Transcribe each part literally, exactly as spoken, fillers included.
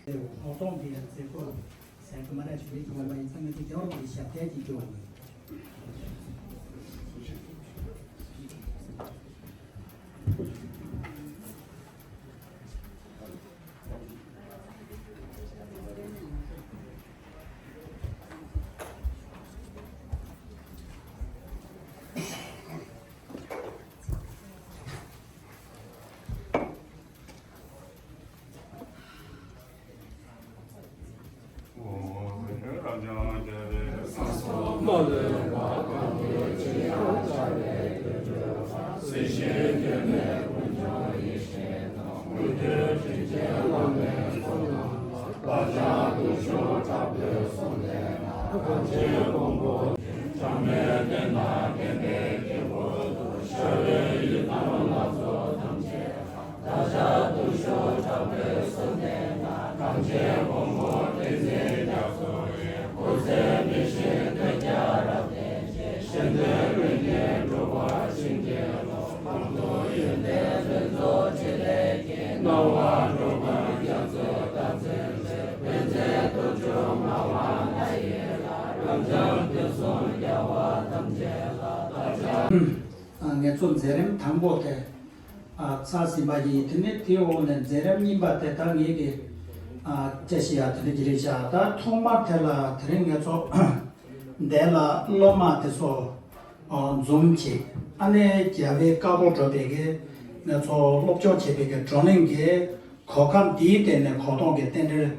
ཐོག་ཚོང་འདི་ཡང་མཛད་སྒོ་ཟེར་གི་མ་རེད། ཞུ་མི་ཐུབ་པ་ཡིན་ཙང་ང་ཚོ་རྒྱལ་བ་རིན་པོ་ཆེ་ཞབས་བརྟན་གྱིས་སྐྱོང་བ་ཡིན། ངལ་རྩོལ་མཛད་རིམ་དང་པོ་དེ། ཨ། ཚར་ཟིན་པ་ཡིན། དེ་ནས་དེའི་འོག་ནས་མཛད་རིམ་གཉིས་པ་དེ་ད་ངེད་ཀྱིས་ཨ། བཅར་ཞིག་ཡ་དེ་འདྲ་ཅིག་རེད་ཤག་ད་ཐོག་མར་དེ་ལ་དེ་རིང་ངེད་ཚོ་འདས་ལ་སློབ་མ་དེ་ཚོ་ཨ། འཛོམས་བྱས། ཨ་ནི་རྒྱལ་བའི་བཀའ་དགོངས་སྒྲུབ་པའི་གི་ངེད་ཚོ་སློབ་སྦྱོང་བྱེད་པའི་གི་བགྲོ་གླེང་གི་གོ་སྐབས་འདིའི་སྟེང་ནས་གོ་རྟོགས་ཀྱི་རྟེན་འབྲེལ་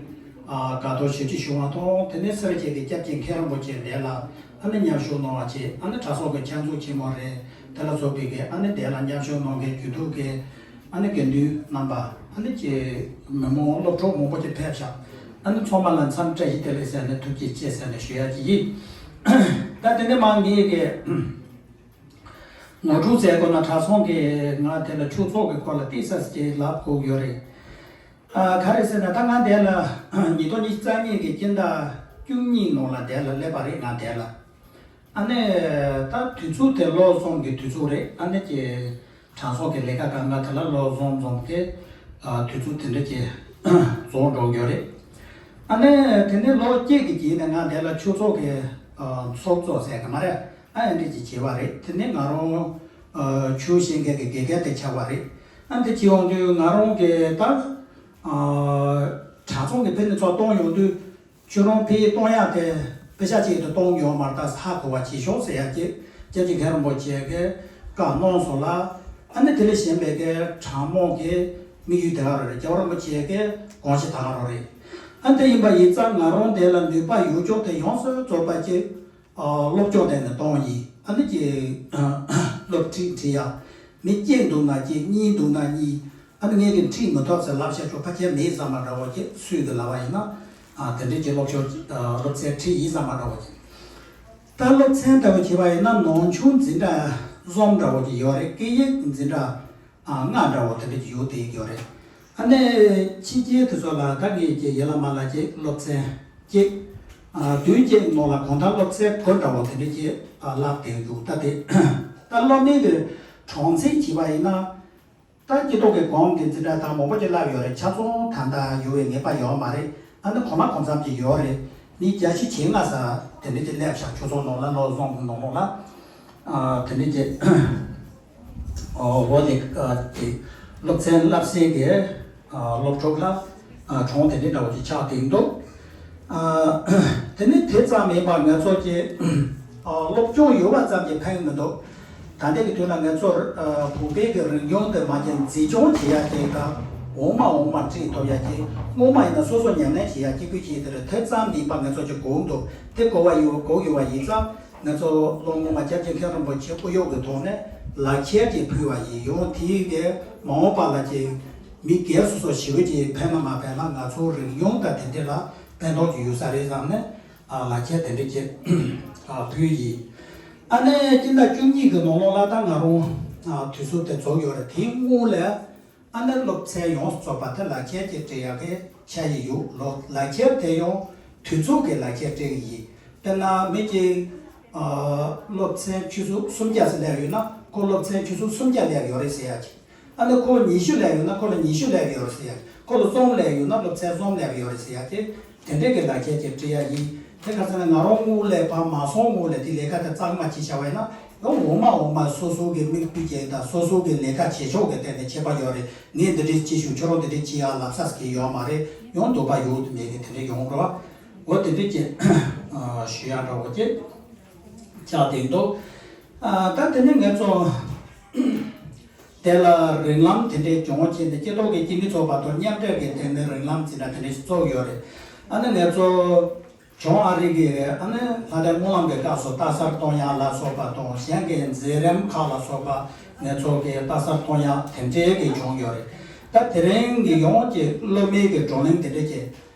ཨ། དགའ་སྟོན་ཞུ་རྒྱུ་ཞུ་བ་དང་། དེ་ནས་སེར་བྱེས་ཀྱི་སྐྱབས་རྗེ་མཁན་རིན་པོ་ཆེ་འདས་ལ་ཨ་ནི་མཉམ་ཞུགས་གནང་བ་བྱས། ཨ་ནི་གྲྭ་ཚང་གི་ཁྱབ་འཇུག་ཆེན་མོ་རེད། དེ་ལ་སོགས་པའི་གི་ཨ་ནི་དེ་ལ་མཉམ་ཞུགས་གནང་མཁན་རྒྱུན་མཐུད་ཀྱི་ཨ་ནི་དགེ་འདུན་རྣམ་པ། ཨ་ནི་ཀྱི་མི་མང་སློབ་གྲོགས་མང་པོ་ཅིག་ཕེབས་ཤག་ཨ་ནི་ཚང་མ་ལ་འཚམས་བཀྲ་ཤིས་བདེ་ལེགས་ཟེར་ནས་ཐུགས་རྗེ་ཆེ་ཟེར་ནས་ཞུ་ཡ་ཅིག་ཡིན། ད་དེ་ནས་མ་ངེད་ཀྱི་ངོ་སྤྲོད་མཛད་དགོས་ན། གྲྭ་ཚང་གི་ང་དེ་ལ་ཆོས་ཚོགས་ཀྱི་སྐོར་ལ་ཏོག་ཙམ་ཅིག་ལབ་དགོས་ཡོད་རེད། ཨ། ག་རེ་ཟེར་ན། ད་ང་འདས་ལ་ཉིས་སྟོང་ཉི་ཤུ་རྩ་གཉིས་ཀྱི་སྤྱི་ཟླ་བཅུ་གཉིས་ནང་ལ་འདས་ལ་སླེབས་པ་རེད། ང་འདས་ལ། ཨ་ནི་ད་དུས་ཚོད་དེ་ལོ་གསུམ་གྱི་དུས་ཚོད་རེད། ཨ་ནི་ཀྱི་གྲྭ་ཚང་གི་ལས་ཀ་གང་ག་དེ་ལ་ལོ་གསུམ་གསུམ་གྱི་ཨ། དུས་ཚོད་དེ་འདྲ་ཅིག་རྫོགས་འགྲོ་གི་ཡོད་རེད། ཨ་ནི་དེ་ནས་ལོ་གཅིག་གི་རྗེས་ནས་ང་འདས་ལ་ཆོས་ཚོགས་ཀྱི་ཨ། ཚོགས་གཙོ་ཟེར་གི་མ་རེད། ཨ། ཨེ་འདྲ་ཅིག་བྱས་པ་རེད། དེ་ནས་ང་རང་ཨ། ཆོས་བཤད་མཁན་གྱི་དགེ་རྒན་དེ་ཆགས་པ་རེད། ཨ། འདི་བྱས་ཡོང་དུས་ང་རང་གིས་ད་ཨ། གྲྭ་ཚང་གི་ཕན་ནུས་ཚོགས་གཏོང་ཡོང་དུས། ཁྱོད་རང་ཕ་ཡུལ་གཏོང་ཡག་དེ་པེ་ཤ་གཅིག་ཏུ་གཏོང་ཡོད་མ་རེད། ད་ཧ་གོ་བ་བྱེད་ཤོག་ཟེར་ཡག་གི་སྐྱབས་རྗེ་མཁན་རིན་པོ་ཆེ་གིས་བཀའ་གནང་སོང་ལ། ཨ་ནི་དེ་ལས་གཞན་པའི་གི་གྲྭ་མང་གི་དམིགས་ཡུལ་དེ་ག་རང་རེད། རྒྱལ་བ་རིན་པོ་ཆེ་གི་དགོངས་གཞི་དེ་ག་རང་རེད། ཨ། དེ་ཡིན་པ་ཡིན་ཙང་ང་རང་དེ་ལ་ནུས་པ་ཡོད་ཅོག་དེ་ཡོངས་སུ་རྫོགས་པ་ཅིག་ཨ། སློབ་སྦྱོང་དེ་ནས་གཏོང་ཡིན། ཨ་ནི་ཀྱི་སློབ་ཁྲིད་ཁྲིད་ཡག་མི་གཅིག་འདུག་ན་གཅིག་གཉིས་འདུག་ན་གཉིས། ཨ་ནི་ངས་ཀྱི་ཁྲིད་མི་ཐུབ་ཟེར་ལབ་བྱ་ཆོག་ཕལ་ཆེར་མེད་བསམ་པ་འདྲ་བོ་ཅིག་སུས་ཀྱི་ལབ་པ་ཡིན་ན། ཨ། དེ་འདྲའི་ཀྱི་སློབ་སྦྱོང་ཨ། སློབ་ཚན་ཁྲིད་ཡིན་བསམ་པ་འདྲ་བོ་ཅིག་ད་སློབ་ཚན་ལྟ་བུ་བྱས་པ་ཡིན་ན་ནང་ཆོས་འཛིན་གྲྭ་གསུམ་འདྲ་བོ་ཅིག་ཡོད་རེད། སྐད་ཡིག་འཛིན་གྲྭ་ཨ། ལྔ་འདྲ་བོ་དེ་འདྲ་ཅིག་ཡོད་དེ་ཡོད་རེད། ཨ་ནི་ཕྱི་རྒྱལ་དེ་ཚོ་ལ་ད་ངས་ཀྱི་ཡི་ལ་མ་ལ་ཅིག་སློབ་ཚན་གཅིག་ཨ། བདུན་གཅིག་ནང་ལ་གང་ལྟར་སློབ་ཚན་དགུ་འདྲ་བོ་དེ་འདྲ་ཅིག་ཨ། བསླབ་བསྡད་འདུག་ད་དེ་ད་སློབ་གཉེར་གྱི་གྲངས་ཚད་བྱས་པ་ཡིན་ན། ད་སྤྱི་ཚོགས་ཀྱི་གོང་གི་འཛིན་གྲྭ་དང་མང་པོ་ཅིག་བསླབས་ཡོད་རེད། ཆ་ཚང་ད་ལྟ་ཡོད་པའི་ངེས་པ་ཡོད་མ་རེད། ཨ་ནི་གོང་མ་གོང་མཚམས་ཅིག་ཡོད་རེད། མི་བརྒྱད་ཅུ་གྱ་ལྔ་ཙམ་དེ་འདྲ་ཅིག་སླེབས་ཤག་ཆོས་ཚོགས་ནང་ལ་ལོ་གསུམ་ནང་ལོགས་ལ། ཨ། དེ་འདྲ་ཅིག་འོ་དེ་དེ་སློབ་ཚན་བསླབ་སའི་གི་སློབ་ཕྲུག་ལ་གྲངས་དེ་འདྲ་འདྲ་བོ་ཅིག་ཆགས་བསྡད་འདུག་དེ་ནི་དེ་ཙམ་མིན་པར་ང་ཚོ་གི་སློབ་སྦྱོང་ཡོད་པ་ཙམ་གྱིས་ཕན་མི་འདུག་ད་ལྟའི་གི་དུས་ལ་ང་ཚོར་བོད་པའི་གི་རིག་གཞུང་དེ་མ་གྱུར་འཛིན་སྐྱོང་བྱེད་ཡ་གཅིག་དང་། འོག་མ་འོག་མ་ཁྲིད་ཐུབ་ཡ་གཅིག་སྔོན་མ་ཡིན་ན་སོ་སོ་ཉམས་ལེན་བྱེད་ཡ་གཅིག་པུ་གཅིག་དེ་རེད། དེ་ཙམ་མིན་པར་ང་ཚོ་གི་དགོས་འདུག་དེ་དགོས་པ་ཡོད་དགོས་ཡོད་པ་ཡིན་ཙང་། ང་ཚོ་ལོ་སྔོན་མ་སྐྱབས་རྗེ་མཁན་རིན་པོ་ཆེ་དབུ་བཞུགས་ཀྱི་ཐོག་ནས་ལག་ཁྱེར་ཅིག་ཕུལ་བ་ཡིན། ཡང་དེའི་གི་མ་འོངས་པ་ལ་ཅིག་མི་སྒེར་སོ་སོ་ཞི་བའི་ཅིག་ཕན་ན་མ་ཕན་ན་ང་ཚོ་རིག་གཞུང་དང་དེ་འདྲ་ལ་ཕན་ཐོགས་ཅིག་ཡོད་ས་རེད་བསམ་ནས་ཨ། ལག་ཁྱེར་དེ་འདྲ་ཅིག་ཨ། ཕུལ་ཡིན། ཨ་ནི་སྤྱི་ཟླ་བཅུ་གཉིས་ཀྱི་ནང་ལོགས་ལ་ད་ང་རང་ཨ། དུས་ཚོད་དེ་རྫོགས་ཡོད་རེད། དེའི་སྔོན་ལ། ཨ་ནི་སློབ་ཚན་ཡོངས་སུ་རྫོགས་པ་དེ་ལག་ཁྱེར་གྱི་སྤྲད་ཡག་གི་འཆར་གཞི་ཡོད། ལོ་ལག་ཁྱེར་དེ་ཡང་དུས་ཚོད་ཀྱི་ལག་ཁྱེར་སྤྲད་ཀྱི་ཡིན། དཔེར་ན་མི་གཅིག་ཨ། སློབ་ཚན་ཆུ་ཚོད་སུམ་བརྒྱ་ཙམ་སླེབས་ཡོད་ན་ཁོ་སློབ་ཚན་ཆུ་ཚོད་སུམ་བརྒྱ་སླེབས་ཡོད་རེད་ཟེར་ཡག་གི་ཨ་ནི་ཁོ་ཉི་ཤུ་སླེབས་ཡོད་ན་ཁོ་ལ་ཉི་ཤུ་སླེབས་ཡོད་རེད་ཟེར་ཡག་གི་ཁོ་ལ་རྩོམ་ལས་ཡོད་ན་སློབ་ཚན་རྩོམ་ལས་ཡོད་རེད་ཟེར་ཡ་དེ་དེ་འདྲས་ཀྱི་ལག་ཁྱེར་ཅིག་སྤྲད་ཡ་ཡིན། དེ་ག་ཚོད་ན་ང་རང་དངུལ་ལས་ཕར་མ་སོང་དངུལ་ལས་དེ་ལས་ཀ་དེ་གཙང་མ་བྱེད་བྱ་བ་ཡིན་ན་ཡང་འོ་མ་འོ་མ་སོ་སོ་གི་མིག་དཔེ་ཅན་དང་སོ་སོ་གི་ལས་ཀ་བྱེད་ཕྱོགས་ཀྱི་སྟེང་ནས་ཁྱད་པར་ཡོད་རེད། ངས་འདི་འདྲས་བྱེད་ཤུགས་ཁྱོད་རང་འདི་འདྲས་བྱེད་ཡ་ལབ་ས་ཟེར་གྱི་ཡོད་མ་རེད། ཡང་འདོད་པ་ཡོད་དུ་མེད་གི་དེ་འདྲས་ཡོང་རོགས། འོ་དེ་འདྲས་ཀྱི་ཞུ་ཡ་འདྲ་བོ་ཅིག་ཆགས་བསྡད་འདུག་ད་དེ་ནས་ངས་ཚོ། དེ་ལ་རིགས་ལམ་དེ་འདྲའི་སྦྱོང་བྱས་ནས་སྐྱེ་ཐོག་གི་སྐྱེ་དངོས་ཚོགས་པ་དང་མཉམ་འབྲེལ་གྱི་སྟེང་ནས་རིགས་ལམ་ཟེར་ན་དེ་འདྲ་ཞིག་བཙུགས་ཡོད་རེད། ཨ་ནི་ངས་ཚོ་བྱང་ཨ་རི་གི་ཨ་ནི་ལྷ་ལྡན་སྨོན་ལམ་གྱི་སྐབས་སུ་རྟ་སར་གཏོང་ཡག་ལ་སོགས་པ་དང་གཞན་གྱི་མཛད་རིམ་ཁག་ལ་སོགས་པ་ངས་ཚོ་གི་རྟ་སར་གཏོང་ཡག་དེ་འདྲའི་གི་བྱུང་ཡོད་རེད། ད་དེ་རིང་གི་ཡོངས་ཀྱི་སློབ་མའི་གི་བགྲོ་གླེང་དེ་འདྲ་གྱི།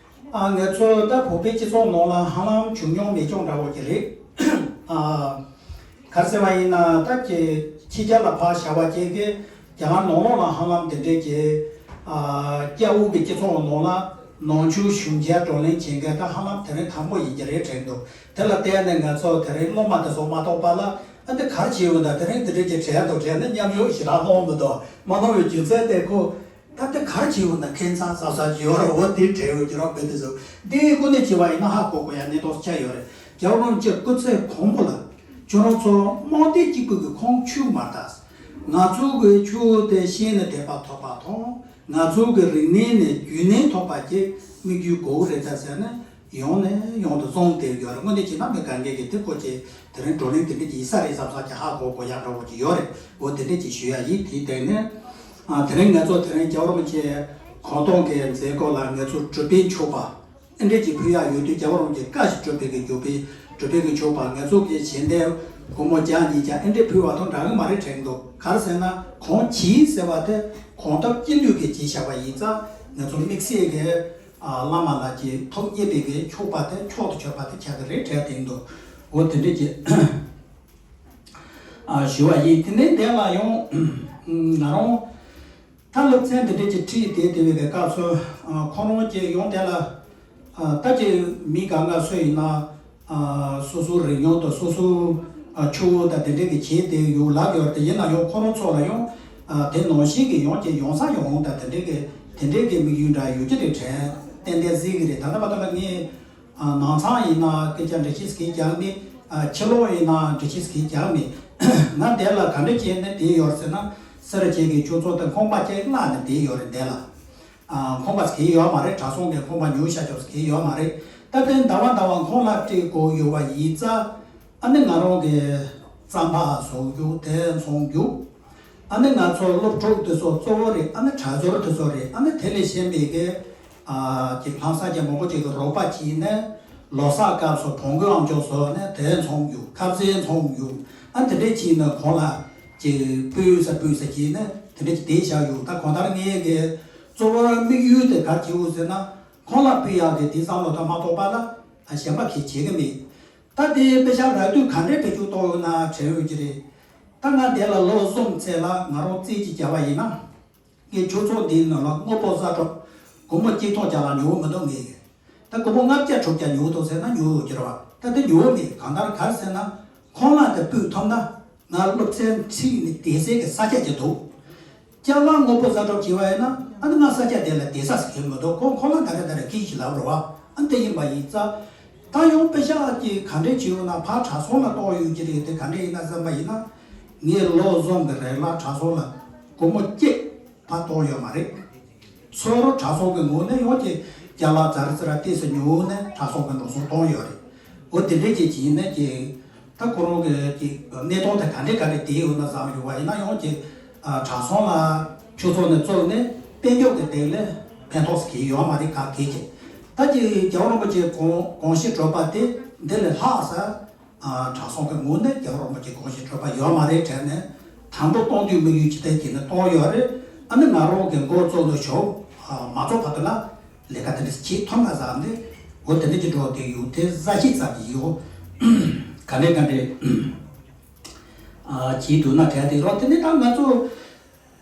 ཨ་ང་ཚོ་ད་བོད་པའི་སྤྱི་ཚོགས་ནང་ལ་ཧ་ལམ་བྱུང་མྱོང་མེད་མྱོང་འདྲ་བོ་ཅིག་རེད། ཨ་ག་རེ་ཟེར་བ་ཡིན་ན་ད་ཀྱི་ཕྱི་རྒྱལ་ལ་ཕར་བཞག་པ་ཅིག་གི་རྒྱ་གར་ནང་ལོགས་ལ་ཧ་ལམ་དེ་འདྲས་ཀྱི་ཨ་སྐྱ་བོ་གི་སྤྱི་ཚོགས་ནང་ལ་ནང་ཆོས་ཞུ་མཁན་བགྲོ་གླེང་བྱེད་མཁན་ད་ཧ་ལམ་དེ་རིང་དང་པོ་ཡིན་གྱི་རེད་དྲན་འདུག་དེ་ལ་བལྟས་ནས་ང་ཚོ་དེ་རིང་སློབ་མ་དེ་ཚོ་མ་གཏོགས་པ་ལ་ཨ་འདི་ག་རེ་བྱས་ཡོད་ད་དེ་རིང་དེ་འདྲས་ཀྱི་དྲན་འདུག་དྲན་ན་མཉམ་ཞུགས་ཞེ་དྲག་གནང་མི་འདུག་མ་གནང་བའི་རྒྱུ་མཚན་དེ་ཁོ། ད་ལྟ་ག་རེ་བྱེད་འོ་ན་ཁྱད་མཚར་ཟབ་ཟབ་ཅིག་ཡོད་རེད། འོ་དེ་བྲལ་འོས་ཀྱི་རོགས་བོད་དེ་ཚོ་འདི་ཀུན་ནས་བྱེད་པ་ཡིན་ན་ཧ་གོ་དགོས་ཡ་གནད་དོན་ཆགས་ཡོད་རེད། རྒྱལ་བ་རིན་པོ་ཆེ་སྐུ་ཚེ་གང་པོ་ལ་ཁྱོད་རང་ཚོ་དམངས་སྡེ་གཅིག་པུ་གི་ཁོང་ཆོས་མ་ལྟ། ང་ཚོ་གི་ཆོས་དེ་ཤེས་ནས་དད་པ་ཐོབ་པ་དང་ང་ཚོ་གི་རིག་གནས་ནས་རྒྱུས་ནས་ཐོབ་པ་ཅིག་དམིགས་ཡུལ་དགོས་རེད་ད་ཟེར་ནས། ཡོང་ནས་ཡོང་དུ་བཙོང་བསྡད་ཡོད་རེད། དངོས་གནས་བྱས་ན་མི་གང་གས་ཀྱི་དེ་ཁོ་ཅེ་དེ་རིང་བགྲོ་གླེང་དེ་འདྲ་ཅིག་ཡིན་ས་རེད་བསམ་ས་ཀྱི་ཧ་གོ་གོ་ཡག་འདྲ་བོ་ཅིག་ཡོད་རེད། འོ་དེ་འདྲ་ཅིག་ཞུ་ཡ་ཡིན། དེའི་སྟེང་ནས་ཨ་དེ་རིང་ང་ཚོ་དེ་རིང་རྒྱལ་བ་རིན་པོ་ཆེ་གོ་རྟོགས་ཀྱི་མཛད་སྒོ་ལ་ང་ཚོ་སྒྲུབ་པའི་མཆོད་པ་ཨེ་འདྲ་ཅིག་ཕུལ་ཡག་ཡོད་དུས་རྒྱལ་བ་རིན་པོ་ཆེ་བཀའ་ཞིག་སྒྲུབ་པའི་གི་སྒྲུབ་པའི་སྒྲུབ་པའི་གི་མཆོད་པ་ང་ཚོ་གི་བྱེད་འདས་སྒོར་མོ་བརྒྱ་ཉིས་བརྒྱ་ཨེ་འདྲ་ཕུལ་བ་དང་འདྲ་གི་མ་རེད་དྲན་འདུག་ག་རེ་ཟེར་ན་གང་བྱས་ཟེར་བ་དེ་གང་ཐབས་ཅི་འདོད་ཀྱི་བྱས་བཞག་པ་ཡིན་ཙང་ང་ཚོ་དམིགས་བསལ་གྱི། ཨ་བླ་མ་ལ་ཅིག་ཐུགས་མཉེས་པའི་གི་མཆོད་པ་དེ་མཆོག་ཏུ་གྱུར་པ་དེ་ཆགས་ཀྱི་རེད་དྲན་དེ་འདུག་འོ་དེ་འདྲས་ཀྱི་ཨ་ཞུ་བ་ཡིན། དེ་ནས་དེ་ལ་ཡང་ང་རང་ད་སློབ་ཚན་དེ་འདྲས་ཀྱི་ཁྲིད་དེ་དེ་བའི་གི་སྐབས་སུ་ཨ་ཁོ་རང་ཅིག་ཡང་དེ་ལ་ཨ་ད་ཅིག་མི་གང་ག་སུ་ཡིན་ན། ཨ་སོ་སོའི་རིག་གནས་དང་སོ་སོའི་ཨ་ཆོས་དང་དེ་འདྲའི་གི་བྱེད་དེ་ཡོད་ལབ་ཡོད་དེ་ཡིན་ན་ཡང་ཁོ་རང་ཚོ་ལ་ཡང་ཨ་དེ་ནང་བཞིན་གི་ཡང་ཅིག་ཡོང་ས་ཡོང་དང་དེ་འདྲའི་གི་དེ་འདྲའི་གི་དམིགས་ཡུལ་འདྲ་ཡོད་ཀྱི་རེད་དྲན་ཏན་ཏན་གཟིགས་གི་རེད། ད་ལྟ་བར་དུ་ལ་ངས་ཨ་ནང་ཚང་ཡིན་ན་སྐད་ཆ་འདྲི་ཤེས་གི་རྒྱག་མེད། ཨ་ཕྱི་ལོགས་ཡིན་ན་འདྲི་ཤེས་གི་རྒྱག་མེད། ང་དེ་ལ་ག་འདྲ་བྱས་ནས་བསྡད་ཡོད་ཟེར་ན་སེར་བྱེས་གི་ཆོས་ཚོགས་དང་ཁང་པ་ཅིག་གླ་ནས་བསྡད་ཡོད་རེད་དེ་ལ། ཨ་ཁང་པ་ཟེར་གྱི་ཡོད་མ་རེད། གྲྭ་ཚང་གི་ཁང་པ་ཉོ་བྱ་ཆོག་ཟེར་གྱི་ཡོད་མ་རེད། ད་ལྟའི་ཟླ་བ་ཟླ་བ་ཁོང་ལ་སྤྲད་དགོས་ཡོད་པ་ཡིན་ཙང་། ཨ་ནི་ང་རང་གི་རྩམ་པ་བཟོ་རྒྱུ་དེ་ཚོང་རྒྱུ། ཨ་ནི་ང་ཚོ་སློབ་ཕྲུག་དེ་ཚོ་གཙོ་བོ་རེད། ཨ་ནི་གྲྭ་ཟུར་དེ་ཚོ་རེད། ཨ་ནི་དེ་ལས་གཞན་པའི་གི་ཨ་ཅིག་ལྷག་ས་ཅན་མང་པོ་ཅིག་གི་རོགས་པ་བྱས་ནས་ལོ་གསར་སྐབས་སུ་བོང་གུ་ཨམ་ཅོག་བཟོས་ནས་དེ་ཚོང་རྒྱུ། ཁ་ཟས་ཚོང་རྒྱུ། ཨ་དེ་འདྲས་བྱས་ནས་ཁོང་ལ་ཅིག་སྤུས་ས་སྤུས་ས་བྱས་ནས་དེ་འདྲས་ཅིག་བསྡད་བཞག་ཡོད། ད་གང་ལྟར་ངའི་གི་གཙོ་བོ་དམིགས་ཡུལ་དེ་ག་རེ་བྱེད་དགོས་ཟེར་ན། ཁོང་ལ་ཕུལ་ཡག་གི་དེ་བསམ་བློ་ཐོག་མ་གཏོགས་པ་ལ་ཨ་གཞན་པ་གིས་བྱེད་ཀྱི་མེད། ད་དེ་དཔེ་ཆ་རག་དུས་ག་འདྲའི་བེད་སྤྱོད་གཏོང་ཡོད་ན་དྲན་ཡོད་ཀྱི་རེད། ད་ང་འདི་ལ་ལོ་གསུམ་ཚད་ལ་ང་རང་རྩིས་ཀྱིས་བྱས་པ་ཡིན་ན། ངས་ཆོས་ཚོགས་འདིའི་ནང་ལ་དངོས་པོ་གསར་སྤྲོད་སྒོར་མོ་གཅིག་སྟོང་བརྒྱ་ལ་ཉོ་མི་འདུག་ངས། ད་སྒོར་མོ་ལྔ་བརྒྱ་དྲུག་བརྒྱ་ཉོ་འདུག་ཟེར་ན་ཉོ་ཡོད་ཀྱི་རེད་བ། ད་དེ་ཉོ་མེད། གང་ལྟར་ག་རེ་ཟེར་ན་ཁོང་ལ་དེ་སྤུས་ཐོབ་ན། ང་སློབ་ཚན་ཁྲིད་ནས་བསྡད་སའི་གི་ས་ཆ་ཅིག་འདུག་ཅ་ལག་དངོས་པོ་གསར་སྤྲོད་བྱས་པ་ཡིན་ན་ཨ་ནི་ང་ས་ཆ་དེ་ལ་བསྡད་ས་ཟེར་གྱི་མི་འདུག་ཁོང་ཁོང་ལ་ད་རེ་ད་རེ་སྐད་ཞིག་ལབ་རོགས་ཨ། ཨ་འདི་ཡིན་པ་ཡིན་ཙང་། ད་ཡང་དཔེ་ཆ་ཅིག་ག་འདྲས་བྱས་ཡོད་ན་ཕར་གྲྭ་ཚང་ལ་གཏོང་ཡོད་ཀྱི་རེད། དེ་ག་འདྲས་ཡིན་ན་བསམ་པ་ཡིན་ན། ངས་ལོ་གསུམ་གི་རིང་ལ་གྲྭ་ཚང་ལ་སྒོར་མོ་གཅིག་ཕར་གཏོང་ཡོད་མ་རེད། ཚུར་གྲྭ་ཚང་གི་ངོས་ནས་ཡོང་གི་ཅ་ལག་ཛ་རི་ཙི་ར་ཏོག་ཙམ་ཉོས་ནས་གྲྭ་ཚང་གི་འགྲོ་སོང་གཏོང་ཡོད་རེད། འོ་དེ་འདྲས་ཅིག་བྱས་ནས་ཀྱི། ད་ཁོ་རང་གི་ཀྱི་གནས་སྟངས་དེ་ག་འདྲས་ག་འདྲས་བསྡད་ཡོད་ན་བསམ་ཡོད་པ་ཡིན་ན་ཡང་ཀྱི། ཨ་གྲྭ་ཚང་ལ་ཆོས་ཚོགས་ནས་བཙུགས་ནས་དཔལ་འབྱོར་གྱི་སྟེང་ལ་ཕན་ཐོགས་གི་ཡོད་མ་རེད་ག་གེ་ཀྱི། ད་ཀྱི་རྒྱལ་བ་རིན་པོ་ཆེ་དགོངས་དགོངས་གཞི་གྲུབ་པ་དེ་འདི་ལས་ལྷག་ས། ཨ་གྲྭ་ཚང་གི་ངོས་ནས་རྒྱལ་བ་རིན་པོ་ཆེ་དགོངས་གཞི་གྲུབ་པ་ཡོད་མ་རེད་དྲན་ནས། དང་པོ་གཏོང་དུས་དམིགས་ཡུལ་ཇི་ལྟར་བྱས་ནས་གཏོང་ཡོད་རེད། ཨ་ནི་ང་རང་གི་འགོ་བཙུགས་ནས་ཞོག་ཨ་མ་རྫོགས་བར་དུ་ལ་ལས་ཀ་དེ་འདྲ་བྱེད་ཐུབ་ན་བསམ་ནས། འོ་དེ་འདྲ་ཅིག་འགྲོ་བསྡད་ཡོད། དེ་གཟའ་ཞིག་ཙམ་གྱི་ཡོད། ག་འདྲས་ག་འདྲས་ཨ་བྱེད་འདུག་ན་དྲན་དེ་རོགས། དེ་ནས་ད་ང་ཚོ་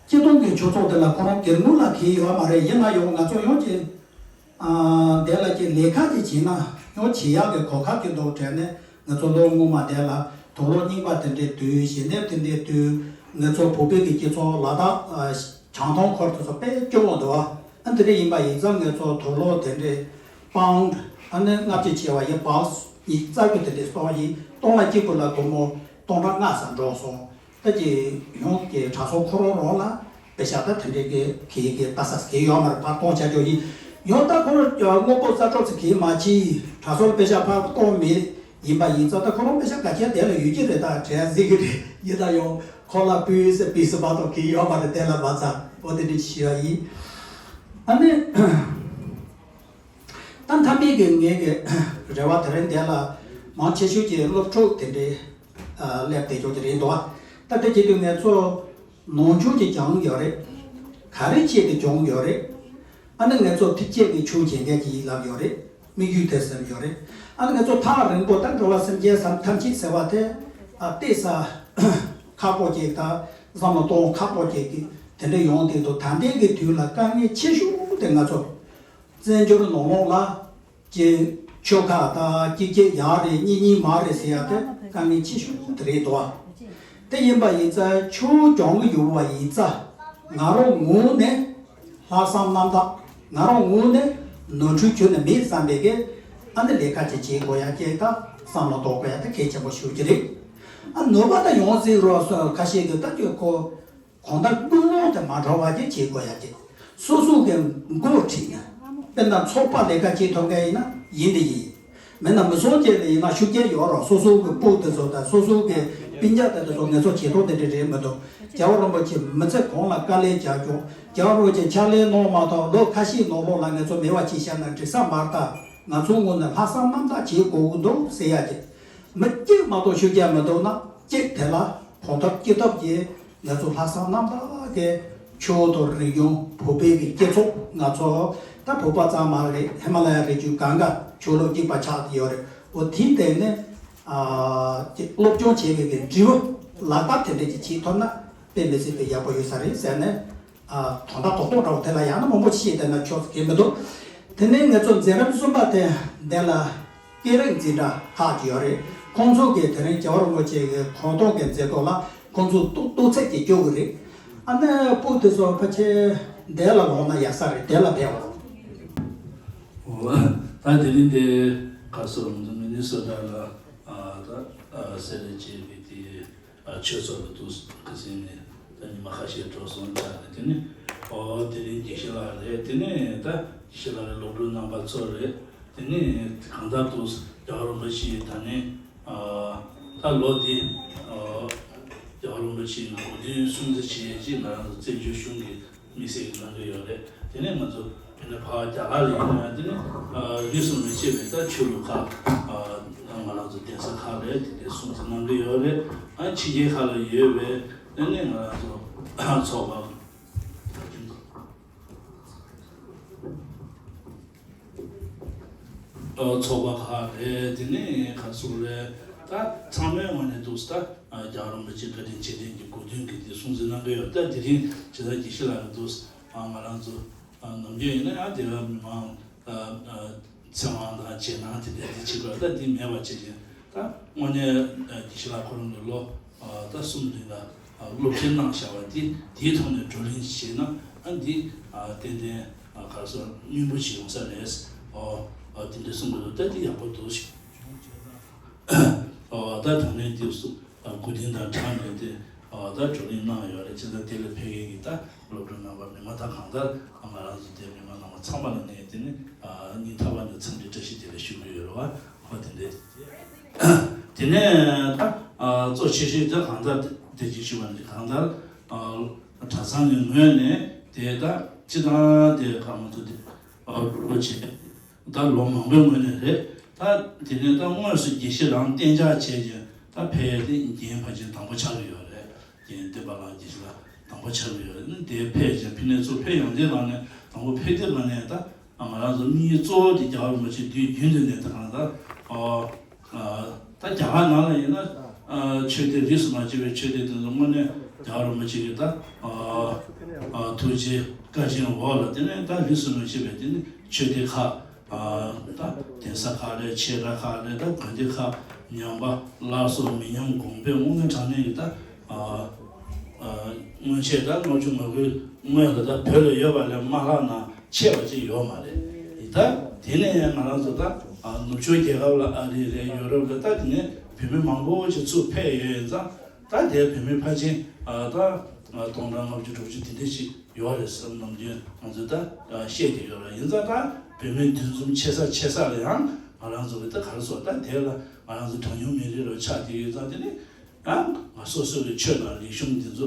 སྤྱི་བཏང་གི་ཆོས་ཚོགས་དེ་ལ་ཁོ་རང་སྒེར་ངོས་ལ་གལ་ཡོད་མ་རེད། ཡིན་ན་ཡང་ང་ཚོ་ཡང་ཅིག་ཨ་དེ་ལ་ཅིག་ལས་ཀ་ཅིག་བྱས་ན་ཡང་བྱེད་ཡག་གི་གོ་སྐབས་ཅིག་འདུག་དྲན་ནས། ང་ཚོ་ལོ་སྔོན་མ་དེ་ལ་དུག་ལོག་རྙིང་པ་དེ་འདྲས་བསྡུས། ཞལ་འདེབས་དེ་འདྲས་བསྡུས། ང་ཚོ་བོད་པའི་གི་སྤྱི་ཚོགས་ལ་དྭགས་ཨ་བྱང་ཐང་ཁུལ་དེ་ཚོ་དཔེ་སྐྱོ་བོ་འདུག་ཨ། ཨ་དེ་འདྲ་ཡིན་པ་ཡིན་ཙང་ང་ཚོ་དུག་ལོག་དེ་འདྲའི་པའུན་ཌི་ཨ་ནི་ལྔ་བཅུ་བྱས་པ་ཡིན་པ་ཉིས་རྩ་རྒྱུ་དེ་འདྲའི་སྟོང་ཡིན་སྟོང་ལ་གཅིག་པུ་ལ་སྒོར་མོ་སྟོང་ཕྲག་ལྔ་ཙམ་འགྲོ་སོང་། ད་ཀྱི་ཡོངས་ཀྱི་དྲ་ཚོགས་ཁོ་རང་རང་ལ་པེ་ཤག་ད་དེ་འདྲའི་གི་གི་གི་ལྟ་ས་གི་ཡོད་མ་རེད། ཕར་གཏོང་བྱ་རྒྱུ་ཡིན་ཡོད། ད་ཁོ་རང་དངོས་པོ་རྩ་གྲོགས་ཚོ་གི་མ་ཕྱིན་དྲ་ཚོགས་ལ་པེ་ཤག་ཕར་གཏོང་མེད། ཡིན་པ་ཡིན་ཙང་ད་ཁོ་རང་པེ་ཤག་ག་ཁྱེར་དེ་ལ་ཡོད་ཀྱི་རེད། ད་དྲན་ཟིག་གི་རེད་ཡིན་ད་ཡོང་ཁོ་ལ་པུས་སེ་པུས་སེ་བ་དང་གི་ཡོད་མ་རེད། དེ་ལ་མ་ཚ་འོ་དེ་འདྲ་ཞུ་ཡ་ཡིན། ཨ་ནི་ད་མཐའ་མའི་གི་ངའི་གི་རེ་བ་དེ་རིང་དེ་ལ་མང་ཆེ་ཤོས་ཀྱི་སློབ་ཕྲུག་དེ་འདྲའི་སླེབས་བསྡད་ཆོག་གི་རེད་འདུག་ད་དེ་བྱེད་དུས་ངས་ཚོ། ནང་ཆོས་ཀྱི་སྦྱོང་ཡོད་རེད། ག་རེ་བྱས་ཏེ་སྦྱོང་ཡོད་རེད། ཨ་ནི་ང་ཚོ་ཐེག་ཆེན་གྱི་ཆོས་བྱེད་མཁན་གྱི་ཡིན་ལབ་ཡོད་རེད། དམིགས་ཡུལ་དེ་ཟེར་ཡོད་རེད། ཨ་ནི་ང་ཚོ་ཐག་རིང་པོ་ད་འགྲོ་བ་སེམས་ཅན་ཐམས་ཅད་ཟེར་བ་དེ་ཨ་བལྟས་ས་ཁག་པོ་ཅིག་ད་བསམ་བློ་གཏོང་ཁག་པོ་ཅིག་གི་དེ་འདྲ་ཡོང་དུས་དུ་ད་ལྟའི་གི་དུས་ལ་དཀའ་ངལ་ཆེ་ཤོས་དེ་ང་ཚོ་བཙན་བྱོལ་ནང་ལོགས་ལ། ཀྱི་ཆོལ་ཁ་དང་གཅིག་གཅིག་ཡག་རེད་གཉིས་གཉིས་མ་རེད་ཟེར་ཡ་དེ་དཀའ་ངལ་ཆེ་ཤོས་དེ་རེད་དོ། དེ་ཡིན་པ་ཡིན་ཙང་ཆོས་སྦྱོང་གི་ཡོད་པ་ཡིན་ཙང་ང་རང་ངོས་ནས་ལྷག་བསམ་རྣམ་དག་ང་རང་ངོས་ནས་ནོར་འཁྲུལ་ཁྱོན་ནས་མེད་བསམ་པའི་གི་ཨ་ནི་ལས་ཀ་ཅིག་བྱེད་དགོས་ཡ་ཅིག་དང་བསམ་བློ་གཏོང་དགོས་ཡ་དེ་གལ་ཆེན་པོ་ཤོས་ཅིག་རེད། ཨ་ནོར་བ་དང་ཡོང་སྲིད་རོགས་སོགས་ཁ་ཤས་ཀྱིས་ལྟ་རྒྱུ་ཁོ། གང་ལྟར་ཀུན་སློང་དེ་མ་འདྲ་བ་ཅིག་བྱེད་དགོས་ཡ་ཅིག་སོ་སོ་གི་མགོ་ཁྲིད་ནས་དཔེར་ན་ཚོགས་པ་ལས་ཀ་བྱེད་ཐུབ་མཁན་ཡིན་ན་ཡིན་དེ་ཡིན། མིན་ན་མི་ཚོགས་ཅན་ལ་ཡིན་ན་ཤུགས་རྐྱེན་ཡོད་རོགས། སོ་སོ་གི་སྤུ་དེ་ཚོ་དང་སོ་སོ་གི་སྤུན་ཀྱག་དེ་ཚོ་ངེད་ཚོ་བྱེད་ཐུབ་དེ་འདྲ་རེད་མི་འདུག་རྒྱལ་བ་རིན་པོ་ཆེ་མི་ཚེ་གང་ལ་དཀའ་ལས་རྒྱག་རྒྱུ། རྒྱལ་བ་རིན་པོ་ཆེ་ཕྱག་ལས་གནང་མ་ཐག་ལོ་ཁ་ཤས་ནང་ལོགས་ལ་ངེད་ཚོ་མེད་པ་བྱས་བཞག་ན་འགྲིག་ས་མ་རེད། ད་ང་ཚོའི་ངོས་ནས་ལྷག་བསམ་རྣམ་དག་བྱེད་དགོས་ཀྱི་འདུག་ཟེར་ཡ་ཅིག་མི་གཅིག་མ་གཏོགས་ཤུགས་རྐྱེན་མི་འདུག་ན་གཅིག་དེ་ལ་གང་ཐུབ་ཅི་ཐུབ་ཀྱིས་ང་ཚོ་ལྷག་བསམ་རྣམ་དག་གིས་ཆོས་དང་རིག་གཞུང་བོད་པའི་གི་སྤྱི་ཚོགས་ང་ཚོ་ད་བོད་པ་ཙམ་མ་རེད། ཧི་མ་ལ་ཡ་རི་རྒྱུད་གང་ག་ཆོས་ལུགས་གཅིག་པ་ཆགས་ཡོད་རེད། འོ་དེའི་སྟེང་ནས་ཨ་ཅིག་སློབ་སྦྱོང་བྱེད་པའི་གི་འབྲས་བུ་ལག་བསྟར་དེ་འདྲ་ཅིག་བྱེད་ཐུབ་ན་དཔེ་མི་སྲིད་པའི་ཡག་པོ་ཡོད་ས་རེད་ཟེར་ནས། ཨ་དོན་དག་རྡོག་རྡོག་འདྲ་བོ་དེ་ལ་ཡང་ན་མང་པོ་ཞིག་བལྟས་ན་ཆོག་གི་མི་འདུག་དེ་ནས་ང་ཚོ་མཛད་རིམ་གསུམ་པ་དེ་འདི་ལ་སྐད་རིགས་འཛིན་གྲྭ་ཁག་ཅིག་ཡོད་རེད། ཁོང་ཚོ་གིས་དེ་རིང་རྒྱལ་བ་རིན་པོ་ཆེ་གི་གོ་རྟོགས་ཀྱི་མཛད་སྒོ་ལ་ཁོང་ཚོ་གཏོ་གཏོ་ཚད་ཀྱིས་སྐྱོར་གི་རེད། ཨ་ནི་སྤུ་དེ་ཚོ་ཕལ་ཆེར་འདི་ལ་ལོག་ན་ཡག་ས་རེད། འདི་ལ་ཕེབས་པ། འོ་ད་དེ་རིང་འདི་ག་སོ་མི་ནི་སོ་ཊ་ལ་ཨ་ད་ཨ་སེ་རེ་བྱེད་པའི་དེ། ཨ་ཆོས་ཚོགས་ལ་འདུག་ག་ཟིན་ནས་ད་ཉི་མ་ཁ་ཤས་འགྲོ་སོང་ཆགས་ནས། དེ་ནས་ཨོ་དེ་རིང་དགེ་བཤེས་ལགས་རེད། དེ་ནས་ད་དགེ་བཤེས་ལགས་རེད། སློབ་ཕྲུག་རྣམ་པ་ཚོ་རེད། དེ་ནས་གང་ལྟར་འདུག་རྒྱལ་བ་རིན་པོ་ཆེ་ད་ནས་ཨ་ད་ལོ་འདི་ཨ་རྒྱལ་བ་རིན་པོ་ཆེའི་གོ་སྟོན་སྲུང་བརྩི་བྱེད་ཅེས་ང་རང་ཚོ་བཙན་བྱོལ་གཞུང་གི་དམིགས་བསལ་གྱི་གནང་གི་ཡོད་རེད། དེ་ནས་ང་ཚོ་དེ་ནས་ཕར་རྒྱ་གར་ལ་ཡིན་ན་ཡང་དེ་ནས་ཨ་རིས་སུ་མི་ཆད་པའི་ད་ཆོས་ལུགས་ཁག་ཨ་ང་རང་ཚོ་གདན་ས་ཁག་ལ་དེ་འདྲའི་སྲུང་བརྩི་གནང་གི་ཡོད་རེད། ཨ་ཕྱི་རྒྱལ་ཁག་ལ་ཡོད་པའི་དེ་ནས་ང་རང་ཚོ་ཚོགས་པ། ཨ་ཚོགས་པ་ཁག་རེད། དེ་ནས་ག་ཚོད་རེད། ད་ཚང་མའི་ངོས་ནས་འདུག་ད་རྒྱལ་བ་རིན་པོ་ཆེ་བཀའ་དྲིན་རྗེས་དྲན་གྱི་གོ་སྟོན་གྱི་དེ་སྲུང་བརྩི་གནང་གི་ཡོད། ད་དེ་རིང་ཇི་ལྟར་དགེ་བཤེས་ལགས་ཀྱིས་འདུག་ང་རང་ཚོ་ནམ་རྒྱུན་ཡིན་ན་ཡང་དེ་བ་མི་མང་ཚེ་དབང་དང་རྗེས་གནང་དེ་འདྲ་དེ་བྱེད་དགོས། ད་དེ་མེད་པ་བྱེད་ཀྱིན་ད་དངོས་གནས་དགེ་བཤེས་ལགས་ཁོ་རང་གི་ལོ་ད་གསུམ་རིང་ལ་སློབ་ཁྲིད་གནང་བཞག་པ་དེ་དེའི་ཐོག་ནས་བགྲོ་གླེང་བྱས་ན་ཨ་འདི་ཏན་ཏན་ག་རེ་ཟེར་སྙིང་པོ་ཞིག་ཡོང་ས་རེད། ཨོ་ཨོ་དེ་འདྲ་གསུང་གི་འདུག་ད་དེ་ཡག་པོ་འདུག་ཞིག་ཨོ་ད་དང་ལེན་དེ་གསུང་གོ་དོན་དང་སྦྲགས་ནས་དེ་ཨོ་ད་བགྲོ་གླེང་གནང་ཡོད་རེད། བྱས་ཙང་དེ་ལ་ཕེབས་མཁན་གྱི་ད་སློབ་ཕྲུག་རྣམ་པ་མི་མང་ད་གང་ལྟར་ང་རང་ཚོ་དེ་མི་མང་རྣམ་པ་ཚང་མ་ལ་ནས་དེ་ནི་སྙིང་ཐག་པ་ནས་འཚམས་འདྲི་བཀྲ་ཤིས་བདེ་ལེགས་ཞུ་གི་ཡོད་རེད་བ། ཨོ་དེ་འདྲ། དེ་ནས་ད་གཙོ་ཆེ་ཤོས་དེ་གང་ལྟར་དེ་ཅིག་ཞུ་བ་ནི་གང་ལྟར་གྲྭ་ཚང་གི་ངོས་ནས་དེ་ད་སྤྱི་བཏང་དེ་ག་མ་ཐུབ་དེ་ལོ་ཆེ་ད་ལོ་མང་པོའི་སྔོན་ནས་རེད། ད་དེ་ནས་ད་དངོས་སུ་དགེ་བཤེས་རང་གཏན་འཇགས་བྱས་ཀྱི་ད་ཕེབས་ཡས་དེ་རྒན་ཕལ་ཆེར་དང་པོ་ཆགས་ཀྱི་ཡོད་རེད། རྒན་བསྟན་པ་ལགས་དགེ་བཤེས་ལགས་དང་པོ་ཆགས་ཀྱི་ཡོད་རེད། དེ་ཕེབས་ཀྱི་ཕ་ནས་ཚུར་ཕེབས་ཡོང་དུས་ལ་ནས་དང་པོ་ཕེབས་དུས་ལ་ནས་ད། ང་རང་ཚོ་དམིགས་ཡུལ་གཙོ་བོ་དེ་རྒྱལ་བ་རིན་པོ་ཆེ་དུས་རྒྱུན་དུ་ནས་ད་གང་ལྟར་ཨོ་ཨ་ད་རྒྱ་གར་ནང་ལ་ཡིན་ན་ཨ་ཆོས་སྡེ་རིས་སུ་མ་ཆད་པའི་ཆོས་སྡེ་དེ་ཚོ་དངོས་གནས་རྒྱལ་བ་རིན་པོ་ཆེ་གི་ད་ཨ་ཨ་ཐུགས་རྗེ་བཀའ་དྲིན་འོག་ལ་དེ་ནས་ད་རིས་སུ་མ་ཆད་པའི་དེ་ནས་ཆོས་སྡེ་ཁག་ཨ་ད་གདན་ས་ཁག་རེད། ཆོས་གྲྭ་ཁག་རེད། ད་དགོན་སྡེ་ཁག་ཉམས་པ་སླར་གསོ་མི་ཉམས་གོང་འཕེལ་དངོས་གནས་དྲང་གནས་ཀྱི་ད་ཨ་ཨ་སྔོན་ཆད་ད་ལྔ་བཅུ་ང་དགུའི་སྔོན་ལ་ད་བོད་ལ་ཡོད་པ་ལས་མ་ལྷག་ན། ཆད་པ་ཅིག་ཡོད་མ་རེད། ད་དེ་ནས་ཡང་ང་རང་ཚོ་ད་ནུབ་ཕྱོགས་རྒྱལ་ཁབ་ལ་ཨ་རི་རེད། ཡོ་རོབ་རེད། ད་དེ་ནས་བོད་མི་མང་པོ་ཅིག་ཚུར་ཕེབས་ཡོད་ཡིན་ཙང་། ད་དེ་བོད་མི་ཕལ་ཆེར་ད་སྟོང་ཕྲག་ལྔ་བཅུ་དྲུག་ཅུ་དེ་འདྲ་ཞིག་ཡོད་རེད་བསམ། ནམ་རྒྱུན་ང་ཚོས་ད་བཤད་ཀྱི་ཡོད་རེད། ཡིན་ཙང་ད་བོད་མི་འདུ་འཛོམས་ཆེ་ས་ཆེ་ས་ལ་ཡང་ང་རང་ཚོ་གི་ད་ག་རེ་ཟེར། ད་དེ་ལ་ང་རང་ཚོ་གྲངས་ཉུང་མི་རིགས་རུ་ཆགས་བསྡད་ཡོད་ཙང་། དེ་ནི་ཡང་ང་སོ་སོ་གི་ཆོས་དང་རིག་གཞུང་འདི་ཚོ་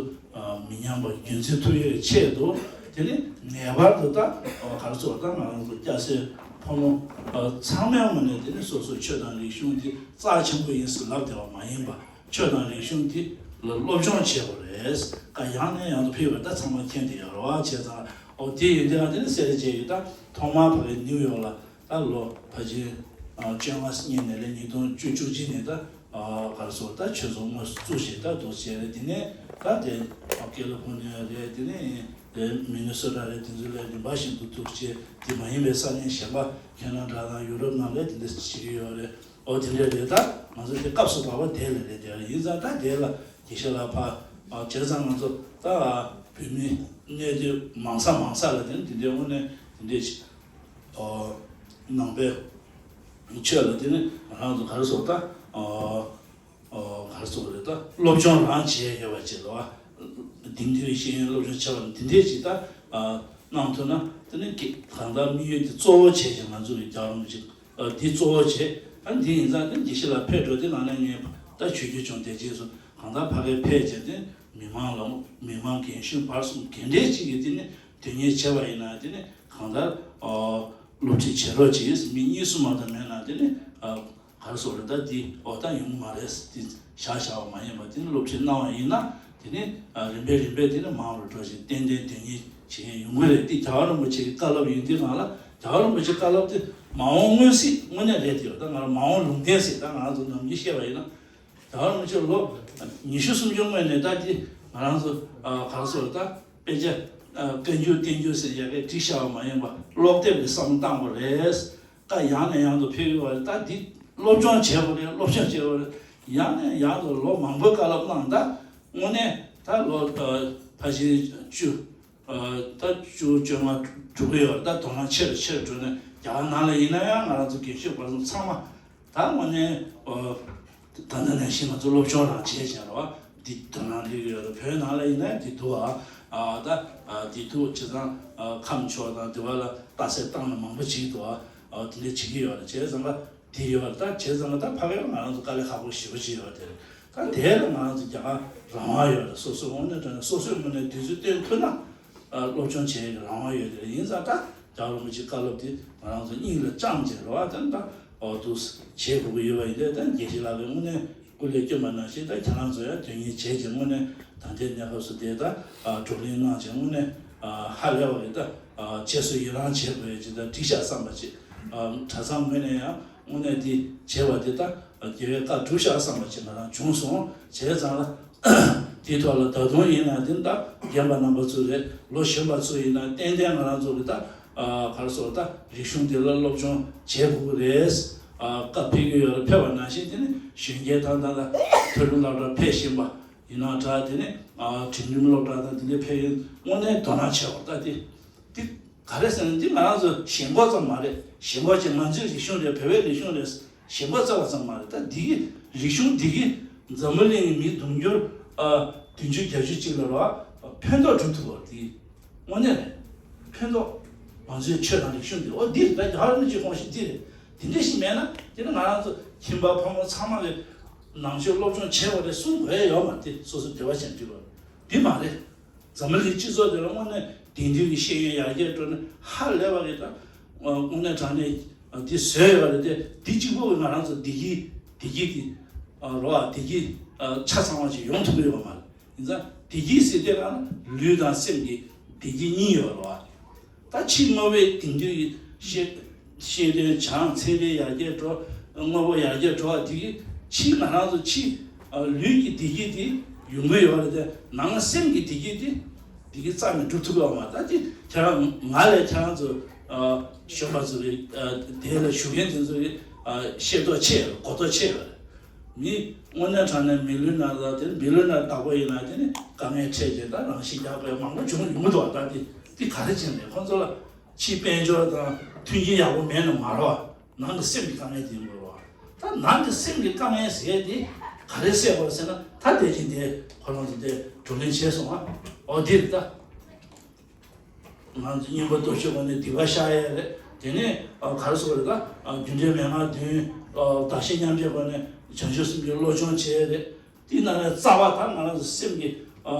མི་ཉམས་པ་རྒྱུན་འཛིན་ཐུབ་ཡོད་ཆེད་དུ། དེ་ནི་ངེས་པར་དུ་ད་ག་རེ་ཟེར། ད་ང་རང་ཚོ་སྐྱ་སེར་ཕོ་མོ་ཚང་མའི་ངོས་ནས་དེ་ནི་སོ་སོའི་ཆོས་དང་རིག་གཞུང་འདི་རྩ་ཆེན་པོ་ཡིན་ཟེར་ལབ་བསྡད་པ་མ་ཡིན་པ། ཆོས་དང་རིག་གཞུང་འདི་ལ་སློབ་སྦྱོང་བྱེད་དགོས་རེད། ཀ་ཡང་ནས་ཡང་དུ་ཕེབས་པ་ད་ཚང་མ་མཁྱེན་བསྡད་ཡོད་རེད་བ། བྱས་ཙང་ཨོ་དེ་ཡིན་དུས་ཨ་དེ་ནི་སེ་ར་བྱེས་ཀྱི་ད་ཐོག་མར་ཕ་གི་ནིའུ་ཡོག་ལ་ད་ལོ་ཕལ་ཆེར་བཅོ་ལྔ་སྙེད་ནས་ལས་ཉིས་སྟོང་བཅུ་བཅུ་གཅིག་ནས་ད་ག་རེ་ཟེར། ད་ཆོས་ཚོགས་དངོས་སུ་བཙུགས་བྱས་ད་འདུག་བྱས་རེད། དེ་ནས་ད་དེ་ཀེ་ལི་ཧྥོར་ནི་ཡ་རེད། དེ་ནས་དེ་མི་ནི་སོ་ཊ་རེད། དེ་ཚོ་ལ་རིམ་པ་བཞིན་དུ་འདུག་བྱས། དེ་མ་ཡིན་པའི་ས་གནས་གཞན་པ་ཁེ་ན་ཌ་དང་ཡུ་རོབ་ནང་ལ་དེ་འདྲ་བྱེད་ཀྱི་ཡོད་རེད། ཨོ་དེ་འདྲ་རེད། ད་ང་ཚོ་དེ་སྐབས་སུ་བབས་པ་དེ་ལ་རེད། དེ་ཡིན་ཙང་ད་དེ་ལ་དགེ་བཤེས་ལགས་ཕར་བྱས་ཙང་ང་ཚོ་ད་བོད་མི་གནས་སྡོད་མང་ས་མང་ས་ལ་དེ་ནི་དེ་འདྲའི་དངོས་གནས་དེ་འདྲའི་ནང་པའི་ཆོས་ལ་དེ་ནི་ང་རང་ཚོ་ག་རེ་ཟེར། ད་ག་རེ་ཟེར་རེད། ད་སློབ་སྦྱོང་རང་བྱས་ཡོད་པ་ཅིག་ལ་བ། དེང་དུས་ཤེས་ཡོན་སློབ་སྦྱོང་བྱས་པ་ནི་དེ་འདྲའི་ཅིག་ད་གནང་ཐུབ་ན། དེ་ནི་གང་ལྟར་དམིགས་ཡུལ་དེ་གཙོ་བོ་བྱས་ཀྱང་ང་ཚོ་གི་རྒྱལ་བ་རིན་པོ་ཆེ་འདི་གཙོ་བོ་བྱས། ཨ་འདི་ཡིན་ཙང་དེ་དགེ་བཤེས་ལགས་ཕེབས་འགྲོ་དེ་ནང་ནས་ངས་ད་ཞུ་རྒྱུ་བྱུང་། དེ་རྗེས་སུ་གང་ལྟར་ཕ་གིར་ཕེབས་བྱས་དེ་མི་མང་ལ་མི་མང་རྒན་གཞོན་བར་གསུམ་ག་འདྲས་ཅིག་གིས་དེ་ནི་དོན་གཉེར་བྱས་པ་ཡིན་ན། དེ་ནི་གང་ལྟར་སློབ་ཁྲིད་བྱེད་རོགས་གྱིས། མི་གཉིས་གསུམ་མ་གཏོགས་མེད་ན་དེ་ནི་ག་རེ་ཟེར་རེད། ད་འདི་འོ་ད་ཡོང་གི་མ་རེད། འདི་བཞག་བཞག་པ་མ་ཡིན་པ། དེ་ནི་སློབ་ཁྲིད་གནང་བ་ཡིན་ན་དེ་ནི་རིམ་པས་རིམ་པས་དེ་ནི་མང་རུ་འགྲོ་ཞིང་ཏན་ཏན་དོན་གཉེར་བྱེད་མཁན་ཡོང་གི་རེད། འདི་རྒྱལ་བ་རིན་པོ་ཆེ་གི་བཀའ་སློབ་ཡིན་དུས་གང་ལ། རྒྱལ་བ་རིན་པོ་ཆེའི་བཀའ་སློབ་དེ་མ་འོངས་མངོན་གསལ་དངོས་གནས་རེད། དེ་ད་ང་རང་མ་འོངས་ལུང་བསྟན་ཟེར། ད་ང་རང་ཚོ་ནམ་རྒྱུན་བཤད་པ་ཡིན་ན། རྒྱལ་བ་རིན་པོ་ཆེ་ལོ་ཉི་ཤུ་སུམ་ཅུ་སྔོན་ནས་ད་དེ་ང་རང་ཚོ་ག་རེ་ཟེར། ད་དཔེ་ཆ་བཀའ་འགྱུར་བསྟན་འགྱུར་ཟེར་ཡ་གི་བྲིས་བཞག་པ་མ་ཡིན་པ། ཀློག་དེབ་ཀྱི་བསམ་བློ་བཏང་དགོས་རེད། ད་ཡང་ནས་ཡང་དུ་ཕེབས་ཡོད་པ་རེད། ད་འདི་སློབ་སྦྱོང་བྱེད་དགོས་རེད། སློབ་སྦྱོང་བྱེད་དགོས་རེད། ཡང་ནས་ཡང་དུ་ལོ་མང་པོའི་བཀའ་སློབ་གནང་། ད་དངོས་གནས་ད་ལོ་ཕལ་ཆེར་བཅུ། ད་བཅུ་བཅོ་ལྔ་འགྲོ་གི་ཡོད་རེད། ད་དོ་སྣང་ཆེ་རུ་ཆེ་རུ་འགྲོ་ནས། རྒྱ་གར་ནང་ལ་ཡིན་ན་ཡང་ང་རང་ཚོ་རྒན་གཞོན་བར་གསུམ་ཚང་མ་ད་དངོས་གནས་ད་ལྟ་ནང་བཞིན་ང་ཚོ་སློབ་སྦྱོང་རང་བྱས་བྱས་རེད་བ། འདི་དོ་སྣང་སླེབས་ཀྱི་ཡོད་རེད། བོད་ནང་ལ་ཡིན་ན་འདི་འདུག་ཨ། ད་འདི་འདུག་བྱས་ཙང་ཁམས་ཕྱོགས་དང་དེ་བ་ལ་རྟགས་གསལ་བཏང་ནས་མང་པོ་བྱེད་ཀྱི་འདུག་ཨ། དེ་འདྲ་བྱེད་ཀྱི་ཡོད་རེད། བྱས་ཙང་ད་དེ་ཡོད་རེད། ད་བྱས་ཙང་ད་ཕ་གིར་ང་རང་ཚོ་དཀའ་ལས་ཁག་པོ་ཞེ་པོ་ཅིག་ཡོད་རེད། ད་དེ་ལ་ང་རང་ཚོ་རྒྱ་གར་རང་དབང་ཡོད་རེད། སོ་སོའི་དངོས་གནས་དྲང་གནས་སོ་སོའི་ངོས་ནས་དུས་ཚོད་བཏོན་ཐུབ་ན། ཨ། སློབ་སྦྱོང་བྱེད་ཡག་རང་དབང་ཡོད་རེད། ཡིན་ཙང་ད་རྒྱལ་བ་རིན་པོ་ཆེའི་བཀའ་སློབ་དེ་ང་རང་ཚོ་སྙིང་ལ་བཅངས་བྱས་རེད་བ། ད་ད་འོ་འདུག་བྱེད་དགོས་ཀྱི་ཡོད་པ་ཡིན་དུས། ད་དགེ་བཤེས་ལགས་ཀྱིས་དངོས་གནས་སྐུ་ལས་བསྐྱོན་པ་ནང་བཞིན་ད་ཁྱེད་རང་ཚོ་ཡང་དོན་གཉེར་བྱས་བྱས། དངོས་གནས་ད་ལྟའི་གནས་སྐབས་སུ་དེ་ད་བགྲོ་གླེང་གནང་བྱས། དངོས་གནས་ཧ་ལས་པ་རེད། ད་རྗེས་སུ་ཡི་རང་བྱེད་དགོས་ཡག་ཅིག་ད་འགྲིག་ཤག་བསམ་པ་ཅིག་གྲྭ་ཚང་ངོས་ནས་ཡང་དངོས་གནས་དེ་བྱས་པ་དེ་ད་རྒྱལ་བའི་བཀའ་གྲུབ་ཤག་བསམ་པ་ཅིག་ང་རང་བྱུང་སོང་། བྱས་ཙང་ལ། དེའི་ཐོག་ལ་ད་དུང་ཡིན་ན་དེ་ད་རྒན་པ་རྣམ་པ་ཚོ་རེད། ལོ་གཞོན་པ་ཚོ་ཡིན་ན་ཏན་ཏན་ང་རང་ཚོ་གི་ད་ག་རེ་ཟེར། ད་རིག་གཞུང་དེ་ལ་སློབ་སྦྱོང་བྱེད་དགོས་ཀྱི་རེད། སྐབས་ཕེབས་ཀྱི་ཡོད་རེད། ཕེབས་པ་ནང་བཞིན་དེ་ནི་གཞོན་སྐྱེས་དང་ད་ད་མཐོ་རིམ་སློབ་གྲྭར་ཕེབས་བཞིན་པ་ཡིན་ན་འདྲ། དེ་ནི་འབྲིང་རིམ་སློབ་གྲྭ་དང་དེ་འདྲ་ཕེབས་ཡོད། དངོས་གནས་དོ་སྣང་ཆེ་བ་ད་དེ། འདི་ག་རེ་ཟེར་ན། འདི་ང་རང་ཚོ་ཞེན་ཁོག་ཙམ་མ་རེད། ཞེན་ཁོག་ཅིག་ང་ཚོའི་རིག་གཞུང་རེད། བོད་པའི་རིག་གཞུང་རེད། ཞེན་ཁོག་རྩ་བ་ཙམ་མ་རེད། ད་འདི་གི་རིག་གཞུང་འདི་གིས་འཛམ་བུ་གླིང་གི་མི་དུང་ཕྱུར་ཨ་བདུན་ཅུ་བརྒྱད་ཅུ་ཅིག་ལ་རོ་ཨ་ཕན་ཐོགས་སྒྲུབ་ཐུབ་པ་འདི་དངོས་གནས་རེད། ཕན་ཐོགས་ང་ཚོའི་ཆོས་དང་རིག་གཞུང་འདི་འོ་འདི་རེད། ད་རྒྱ་གར་མི་གཅིག་དགོངས་ཞེས་འདི་རེད། དེ་འདྲ་ཞིག་མེད་ན་དེ་ནི་ང་རང་ཚོ་ཁྱིམ་པ་ཕོ་མོ་ཚང་མ་གི་ནང་ཆོས་སློབ་སྦྱོང་བྱས་པ་རེད་གསུང་དགོས་ཡ་ཡོད་མ་རེད། དེ་སོ་སོ་བདེ་བ་ཅན་འགྲིག་པ་རེད། འདི་མ་རེད། འཛམ་བུ་གླིང་སྤྱི་ཚོགས་དེ་ལ་དངོས་གནས་དེང་དུས་ཀྱི་ཤེས་ཡོན་ཡར་རྒྱས་འགྲོ་ནས་ཧ་ལས་པ་རེད། ད་དངོས་གནས་དྲང་གནས་འདི་བཟོས་ཡོད་རེད་དེ། འདི་གཅིག་པོ་གིས་ང་རང་ཚོ་བདེ་སྐྱིད་བདེ་སྐྱིད་ཀྱི་རོ་ཨ་བདེ་སྐྱིད་ཆ་ཚང་བ་ཞིག་ཡོང་ཐུབ་ཀྱི་ཡོད་པ་མ་རེད། ཡིན་ཙང་བདེ་སྐྱིད་ཟེར་དེ་ལ་ལུས་དང་སེམས་ཀྱི་བདེ་སྐྱིད་གཉིས་ཡོད་རེད་བ། ད་ཕྱི་དངོས་པོའི་དེང་དུས་ཀྱི་ཤེས་ཤེས་ཡོན་སྦྱངས། ཚན་རིག་ཡར་རྒྱས་འགྲོ། དངོས་པོ་ཡར་རྒྱས་འགྲོ་བ་དེ་གིས་ཕྱི་ང་རང་ཚོ་ཕྱི་ཨ་ལུས་ཀྱི་བདེ་སྐྱིད་དེ་ཡོང་གི་ཡོད་རེད་དེ། ནང་སེམས་ཀྱི་བདེ་སྐྱིད་དེ་དེ་གིས་རྩ་ནས་འགྲུབ་ཐུབ་ཀྱི་ཡོད་མ་རེད། ད་ཅི་ཁྱེད་རང་ང་ལས་ཁྱེད་རང་ཚོ་ཨ་གཞོན་པ་ཚོ་གི་ཨ་དེ་ལ་ཞུགས་མཁན་དེ་ཚོ་གི་ཨ་ཤེས་རྟོགས་ཆེ་ཡོད། གོ་རྟོགས་ཆེ་ཡོད་རེད། མི་དངོས་གནས་དྲང་གནས་མི་ལུས་ན་ད་དེ་མི་ལུས་ན་བདག་པོ་ཡིན་ན་དེ་ནི་དཀའ་ངལ་འཕྲད་ཀྱི་ད་རང་ཤི་རྒྱག་པའི་མང་པོ་བྱུང་ཡོང་གི་འདུག་ད་དེ་དེ་ག་རེ་བྱས་ནས་ཁོང་ཚོ་ལ་ ཕྱིའི་དཔལ་འབྱོར་དང་མཐུན་རྐྱེན་ཡག་པོ་མེད་ན་མ་རེད་བ། ནང་གི་སེམས་ཀྱི་དཀའ་ངལ་དེ་ཡིན་དགོས་རེད་བ། ད་ནང་གི་སེམས་ཀྱི་དཀའ་ངལ་ཟེར་དེ་ག་རེ་སེལ་དགོས་ཟེར་ན། ད་དེ་བཞིན་དེ་ཁོ་རང་ཚོ་དེ་བགྲོ་གླེང་བྱས་སོང་ང་། ཨོ་དེ་རེད་ད། ང་ཚོ་གཉེན་པོ་སྟོབས་ཤུགས་ཀྱི་སྒོ་ནས་སྡིག་པ་བཤགས་ཡས་རེད། དེ་ནས་ཨ་ག་རེ་ཟེར་དགོས་རེད་ད། ཨ་རྒྱུ་འབྲས་མན་ངག་བདུན། ཨ་བདག་གཞན་མཉམ་བརྗེའི་སྒོ་ནས་བྱང་ཆུབ་སེམས་ཀྱི་སློབ་སྦྱོང་བྱས་རེད། དེ་ནང་ནས་རྩ་བ་ད་ང་རང་ཚོ་སེམས་ཀྱི་ཨ་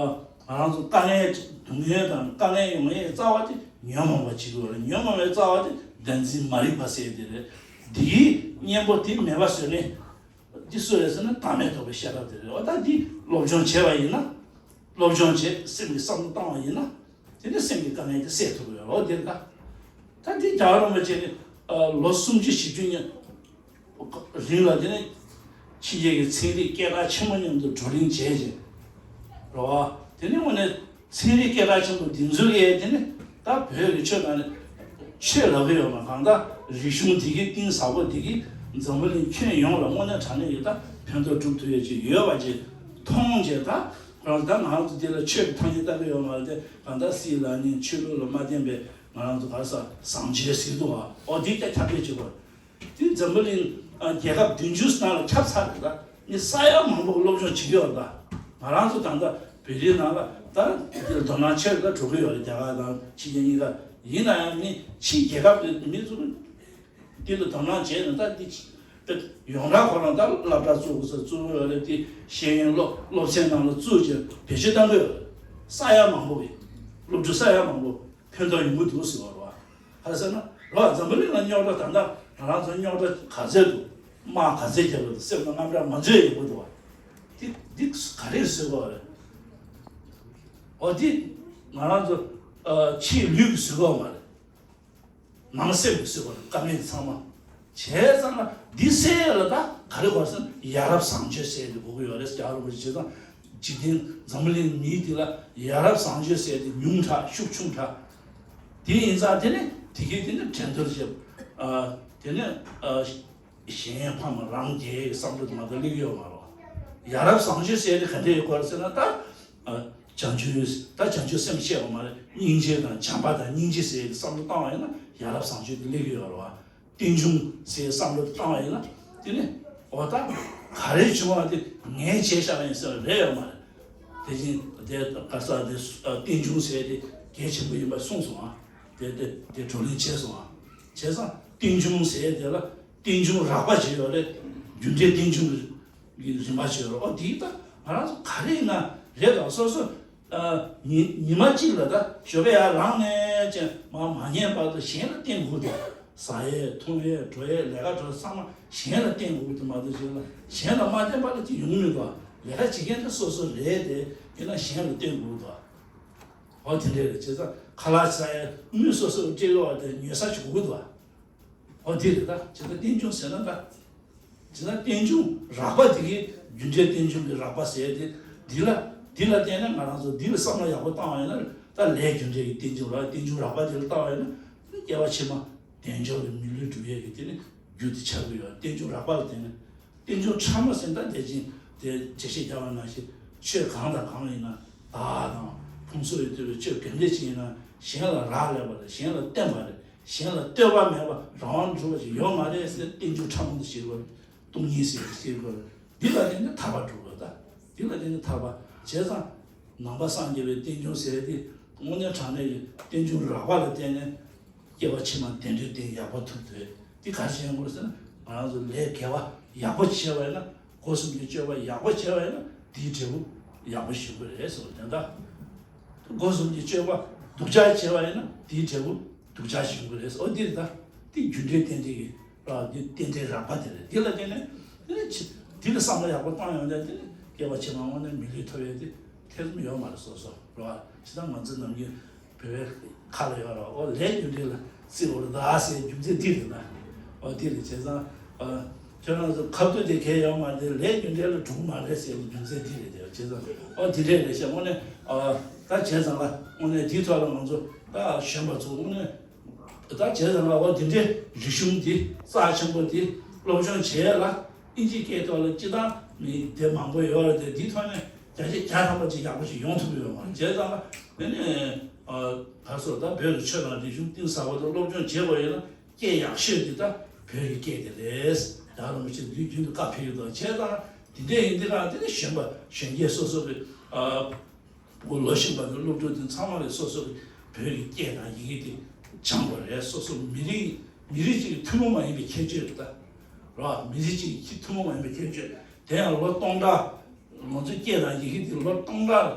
ང་རང་ཚོ་དཀའ་ངལ་སྡུག་བསྔལ་དང་དཀའ་ངལ་ཡོང་ཡས་རྩ་བ་དེ་ཉོན་མོངས་པ་གཅིག་པུ་རེད། ཉོན་མོངས་པའི་རྩ་བ་དེ་བདེན་འཛིན་མ་རིག་པ་ཟེར་དེ་རེད། འདིའི་གཉེན་པོ་དེ་མེད་པ་བཟོས་ནས། འདི་སུ་རེད་ཟེར་ན་བདག་མེད་རྟོགས་པའི་ཤེས་རབ་དེ་རེད། འོ་ད་འདི་སློབ་སྦྱོང་བྱས་པ་ཡིན་ན། སློབ་སྦྱོང་བྱས་སེམས་ཀྱི་བསམ་བློ་བཏང་བ་ཡིན་ན། དེ་ནས་སེམས་ཀྱི་དཀའ་ངལ་དེ་སེལ་ཐུབ་ཡོད་རེད། འོ་དེ་རེད་ད། ད་འདི་རྒྱལ་བ་རིན་པོ་ཆེ་ནི་ལོ་སུམ་ཅུ་བཞི་བཅུ་ཉིན་རིང་ལ་དེ་ནས་ཕྱི་རྒྱལ་གྱི་ཚན་རིག་སྐད་གྲགས་ཆེན་པོ་མཉམ་དུ་བགྲོ་གླེང་བྱས་རྗེས་རེད་བ། དེ་ནས་དངོས་གནས་ཚན་རིག་སྐད་གྲགས་ཆེན་པོ་འདི་ཚོ་གིས་དེ་ནི་ད་བོད་ཀྱི་ཆོས་ནང་ནས་ཆོས་ལབ་ཀྱི་ཡོད་མ། གང་ལྟར་རིག་གཞུང་འདི་གི་གཏིང་ཟབ་པོ་འདི་གིས་འཛམ་བུ་གླིང་ཁྱོན་ཡོངས་ལ་དངོས་གནས་དྲང་གནས་ཀྱི་ད་ཕན་ཐོགས་སྒྲུབ་ཐུབ་ཡས་ཅིག་ཡོད་པ་ཅིག་མཐོང་རྗེས། ད་ཁོ་རང་ད་ང་རང་ཚོ་འདི་ལ་ཆོས་ཀྱི་ཐམས་ཅད་ལྟ་གི་ཡོད་མ་རེད་དེ། གང་ལྟར་སྲིད་ལ་ནི་ཆོས་ལུགས་ལ་མ་བརྟེན་པའི་ང་རང་ཚོ་ག་རེ་ཟ་བཟང་སྤྱོད་ཟེར་འདུག་བ། ཨོ་འདི་ཀྱང་ཁྱབ་སྤེལ་བྱེད་དགོས། དེ་འཛམ་བུ་གླིང་ཨ་རྒྱལ་ཁབ་བདུན་ཅུ་ནང་ལ་ཁྱབ་ཚར་རེད་ད། ནི་ས་ཡ་མང་པོ་སློབ་སྦྱོང་བྱེད་ཀྱི་ཡོད་རེད་ད། ང་རང་ཚོ་ད་ལྟ་བོད་རིགས་ནང་ལ་ད་དེ་ལ་དོ་སྣང་ཆེ་རུ་ད་འགྲོ་གི་ཡོད་རེད། རྒྱ་གར་དང་ཕྱི་རྒྱལ་གཉིས་ཀ། ཡིན་ན་ཡང་ནི་ཕྱི་རྒྱལ་ཁབ་ཀྱི་མི་ཚོ་དེ་ལ་དོ་སྣང་བྱས་ནས་ད་འདི་ད་ཡོངས་གྲགས་ཁོ་རང་ད་སློབ་གྲྭ་བཙུགས་དགོས་ས་བཙུགས་ཀྱི་ཡོད་རེད། དེ་ཤེས་ཡོན་སློབ་སློབ་ཚན་ནང་ལ་བཙུགས་བྱས་བེད་སྤྱོད་གཏང་གི་ཡོད་རེད། ས་ཡ་མང་པོ་གི་སློབ་ཕྲུག་ས་ཡ་མང་པོ་ཕན་ཐོགས་ཡོང་གི་འདུག་ཟེར་བ་རེད་བ། ག་རེ་ཟེར་ན་རེད་བ། འཛམ་བུ་གླིང་ལ་རྙོག་དྲ་ད་ལྟ་ང་རང་ཚོ་རྙོག་དྲ་ག་ཚད་འདུག་དམག་ག་ཚད་རྒྱག་གི་འདུག་སེམས་ལ་དངངས་སྐྲག་ང་ཚོས་ཡོང་གི་འདུག་བ། འདི་འདི་ག་རེ་བཟོས་པ་རེད། འོ་འདི་ང་རང་ཚོ་ཨ་ཕྱིའི་ལུས་ཀྱིས་བཟོས་པ་མ་རེད། ནང་སེམས་ཀྱིས་བཟོས་པ་རེད། དཀའ་ངལ་ཚང་མ། བྱས་ཙང་ལ་འདི་སེལ་ལ་ད་ག་རེ་དགོས་ཟེར་ན་ཡ་རབས་བཟང་སྤྱོད་ཟེར་དེ་དགོས་ཀྱི་ཡོད་རེད། རྒྱལ་བ་རིན་པོ་ཆེ་བྱས་ཙང་འཇིག་རྟེན་འཛམ་བུ་གླིང་མིའི་འདི་ལ་ཡ་རབས་བཟང་སྤྱོད་ཟེར་དེ་ཉུང་དྲགས་ཤུགས་ཆུང་དྲགས། དེ་ཡིན་ཙང་དེ་ནི་དེ་གའི་དེ་ནི་འགྲན་བསྡུར་བྱེད། ཨ་དེ་ནི་ཨ་གཞན་ཕམ་རང་རྒྱལ་གྱི་བསམ་བློ་དེ་མ་གཏོགས་སླེབས་ཀྱི་ཡོད་མ་རེད། ཡ་རབས་བཟང་སྤྱོད་ཟེར་དེ་ག་འདྲ་ཡོད་དགོས་རེད་ཟེར་ན་ད། ཨ་བྱང་ཆུབ་ད་བྱང་ཆུབ་སེམས་བསྐྱེད་པ་མ་རེད། སྙིང་རྗེ་དང་བྱམས་པ་དང་སྙིང་རྗེ་ཟེར་གྱི་བསམ་བློ་བཏང་བ་ཡིན་ན་ཡ་རབས་བཟང་སྤྱོད་དེ་སླེབས་ཀྱི་ཡོད་རེད་བ། རྟེན་འབྱུང་ཟེར་བསམ་བློ་བཏང་བ་ཡིན་ན་དེ་ནི་འོ་ད་ག་རེ་བྱུང་བ་དེ་ངས་བྱས་བཞག་པ་ཡིན་ཟེར་བ་རེད་ཡོད་མ་རེད། དེ་བཞིན་དེ་ག་ས་དེ་རྟེན་འབྱུང་ཟེར་དེ་གལ་ཆེན་པོ་ཡིན་པ་གསུངས་སོང་ཨ། དེ་དེ་དེ་བགྲོ་གླེང་བྱས་སོང་ཨ། བྱས་ཙང་རྟེན་འབྱུང་ཟེར་དེ་ལ་རྟེན་འབྱུང་རགས་པ་ཅིག་ཡོད་རེད། རྒྱུ་འབྲས་རྟེན་འབྱུང་གི་རིམ་པ་ཞིག་ཡོད་རེད། ཨོ་འདི་ད་ང་རང་ཚོ་ག་རེ་ཡིན་ན་རེད་དང་སོ་སོ། ཨ་ཉི་ཉི་མ་གཅིག་ལ་ད་ཞོགས་པ་ཡར་ལངས་ནས་ཅན་མ་མ་ཉལ་བར་དུ་གཞན་ལ་བརྟེན་དགོས་འདུག་ཟ་ཡས་འཐུང་ཡས་འགྲོ་ཡས་ལས་ཀ་འགྲོ་ཚང་མ་གཞན་ལ་བརྟེན་དགོས་འདུག་མ་གཏོགས་གཞན་ལ་གཞན་ལ་མ་བརྟེན་པ་ལ་ཅི་ཡོང་མི་འདུག་ལས་ཀ་བྱེད་མཁན་དེ་སོ་སོ་རེད་དེ། ཡིན་ན་གཞན་ལ་བརྟེན་དགོས་འདུག་ཨོ་དེ་འདྲས་རེད། བྱས་ཙང་ཁ་ལག་ཟ་ཡས་དངུལ་སོ་སོ་སྤྲད་ཡོད་པ་དེ་ཉོ་ས་ཞིག་དགོས་འདུག་ཨོ་དེ་རེད། ད་བྱས་ཙང་རྟེན་འབྱུང་ཟེར་ན་ད། བྱས་ན་རྟེན་འབྱུང་རགས་པ་དེ་གའི་རྒྱུ་འབྲས་རྟེན་འབྱུང་གི་རགས་པ་ཟེར་ཏེ། འདི་ལ་འདི་ལ་བརྟེན་ནས་ང་རང་ཚོ་འདི་ལ་བསམ་བློ་ཡག་པོ་བཏང་བ་ཡིན་ན་ད་ལས་རྒྱུ་འབྲས་ཀྱི་རྟེན་འབྱུང་རགས་རྟེན་འབྱུང་རགས་པ་དེ་ལ་བཏང་བ་ཡིན་ན་སྐྱེ་བ་ཕྱི་མ་དལ་འབྱོར་གྱི་མི་ལུས་སྒྲུབ་ཡས་ཀྱི་དེ་ནི་རྒྱུ་དེ་ཆགས་ཀྱི་ཡོད། རྟེན་འབྱུང་རགས་པ་ལ་བརྟེན་ནས། རྟེན་འབྱུང་ཕྲ་མོ་ཟེར་ན་ད་དེ་བཞིན་དེ་འགྲེལ་བཤད་རྒྱག་པ་ནང་བཞིན་ཆོས་གང་དང་གང་ཡིན་ན་བདག་དང་ཕུང་སོགས་ཡོད་དུས་ཆོས་ག་འདྲ་ཞིག་ཡིན་ན་གཞན་ལ་རག་ལས་པ་རེད། གཞན་ལ་བརྟེན་པ་རེད། གཞན་ལ་ལྟོས་པ་མེད་པ་རང་དབང་གྲུབ་པ་ཞིག་ཡོད་མ་རེད་ཟེར་རྟེན་འབྱུང་ཕྲ་མོ་དེ་ཞིག་རེད། སྟོང་ཉིད་ཟེར་ཞིག་རེད། འདི་ལ་བརྟེན་ནས་ཐར་པ་སྒྲུབ་པ་དང་འདི་ལ་བརྟེན་ནས་ཐར་པ། བྱས་ཙང་ནང་པ་སངས་རྒྱས་པའི་རྟེན་འབྱུང་ཟེར་དེ་དངོས་གནས་དྲང་གནས་ཀྱི་རྟེན་འབྱུང་རགས་པ་ལ་བརྟེན་ནས་སྐྱེ་བ་ཕྱི་མ་བདེ་འབྲས་དེ་ཡག་པོ་ཐོབ་ཐུབ། དེ་ག་རེ་བྱེད་དགོས་ཟེར་ན་ང་རང་ཚོ་ལས་དགེ་བ་ཡག་པོ་བྱས་པ་ཡིན་ན་སྒོ་གསུམ་གྱི་སྤྱོད་པ་ཡག་པོ་བྱས་པ་ཡིན་ན་དེའི་འབྲས་བུ་ཡག་པོ་ཞིག་དགོས་རེད་ཟེར་བ་དེ་འདྲ། སྒོ་གསུམ་གྱི་སྤྱོད་པ་སྡུག་ཅག་བྱས་པ་ཡིན་ན་དེའི་འབྲས་བུ་སྡུག་ཅག་ཞིག་དགོས་རེད། འོ་འདི་རེད་ད། འདི་རྒྱུ་འབྲས་རྟེན་འབྲེལ་གྱི་ར་འདི་རྟེན་འབྲེལ་རགས་པ་དེ་རེད། འདི་ལ་བརྟེན་ནས་འདི་ལ་ཕྱི་འདི་ལ་བསམ་བློ་ཡག་པོ་བཏང་ཡོང་ན་འདི་ནི་སྐྱེ་བ་ཕྱི་མ་དངོས་གནས་མི་ལུས་ཐོབ་ཡས་དེ་ཐེ་ཚོམ་ཡོད་མ་རེད། སོ་སོ་ར་ཇི་ལྟར་ང་ཚོ་ནམ་རྒྱུན་བོད་པའི་ཁ་ལ་ཡོད་ར། འོ་ལས་རྒྱུ་འབྲས་ལ་བརྩི་དགོས་རེད་ད་ཟེར་རྒྱུ་མཚན་འདི་རེད་ན། འོ་འདི་རེད། བྱས་ཙང་ཨ། ཁྱོད་རང་ཚོ་ཁ་ཐུག་དེ་གས་ཡོད་མ་རེད། ལས་རྒྱུ་འབྲས་ལ་གྲུབ་མ་རེད་ཟེར་གྱི་རྒྱུ་མཚན་འདི་རེད་དེ། བྱས་ཙང་ཨོ་འདི་འདྲས་རེད་ཤག་དངོས་གནས་ཨ་ད་བྱས་ཙང་ལ་དངོས་གནས་འདིའི་ཐོག་ལ་ང་ཚོ་ད་གཞོན་པ་ཚོ་དངོས་གནས་ད་བྱས་ཙང་ལ་ཨོ་འདི་འདྲས་རིག་གཞུང་འདི་རྩ་ཆེན་པོ་འདི་སློབ་སྦྱོང་བྱེད་ཡས་ལ་ཨིན་ཇིའི་སྐད་ཐོག་ལ་སྤྱི་བཏང་མི་དེ་མང་པོ་ཡོད་རེད་དེ། འདིའི་ཐོག་ནས་བརྒྱ་ཆ་བརྒྱ་ཐམ་པ་ཅིག་ཡག་པོ་ཞིག་ཡོང་ཐུབ་ཀྱི་ཡོད་མ་རེད། བྱས་ཙང་ལ་དེ་ནས། ག་སོགས་ད་བོད་ཀྱི་ཆོས་དང་རིག་གཞུང་གཏིང་ཟབ་པོ་དང་སློབ་སྦྱོང་བྱེད་དགོས་ཡོད་ན་སྐད་ཡག་ཤོས་འདི་ད་བོད་ཀྱི་སྐད་དེ་རེད། རྒྱལ་བ་རིན་པོ་ཆེ་དུས་རྒྱུན་དུ་བཀའ་ཕེབས་ཡོད་དང་བྱས་ཙང་དེ་འདྲས་ཡིན་དེ་ག་དེ་ནས་གཞོན་པ་གཞོན་སྐྱེས་སོ་སོ་གི་ལོ་གཞོན་པ་དང་སློབ་ཕྲུག་དེ་ཚང་མ་ལ་སོ་སོ་གི་བོད་ཀྱི་སྐད་དང་ཡི་གེ་དེ་སྦྱང་དགོས་རེད། སོ་སོ་མི་རིགས་མི་རིགས་གཅིག་གི་ཐུན་མོང་མ་ཡིན་པའི་ཁྱད་ཆོས་རེད་ད། རེད་བ། མི་རིགས་གཅིག་གི་ཐུན་མོང་མ་ཡིན་པའི་ཁྱད་ཆོས་དེ་ཡང་ལོ་སྟོང་ཕྲག་ང་ཚོའི་སྐད་དང་ཡི་གེ་དེ་ལོ་སྟོང་ཕྲག་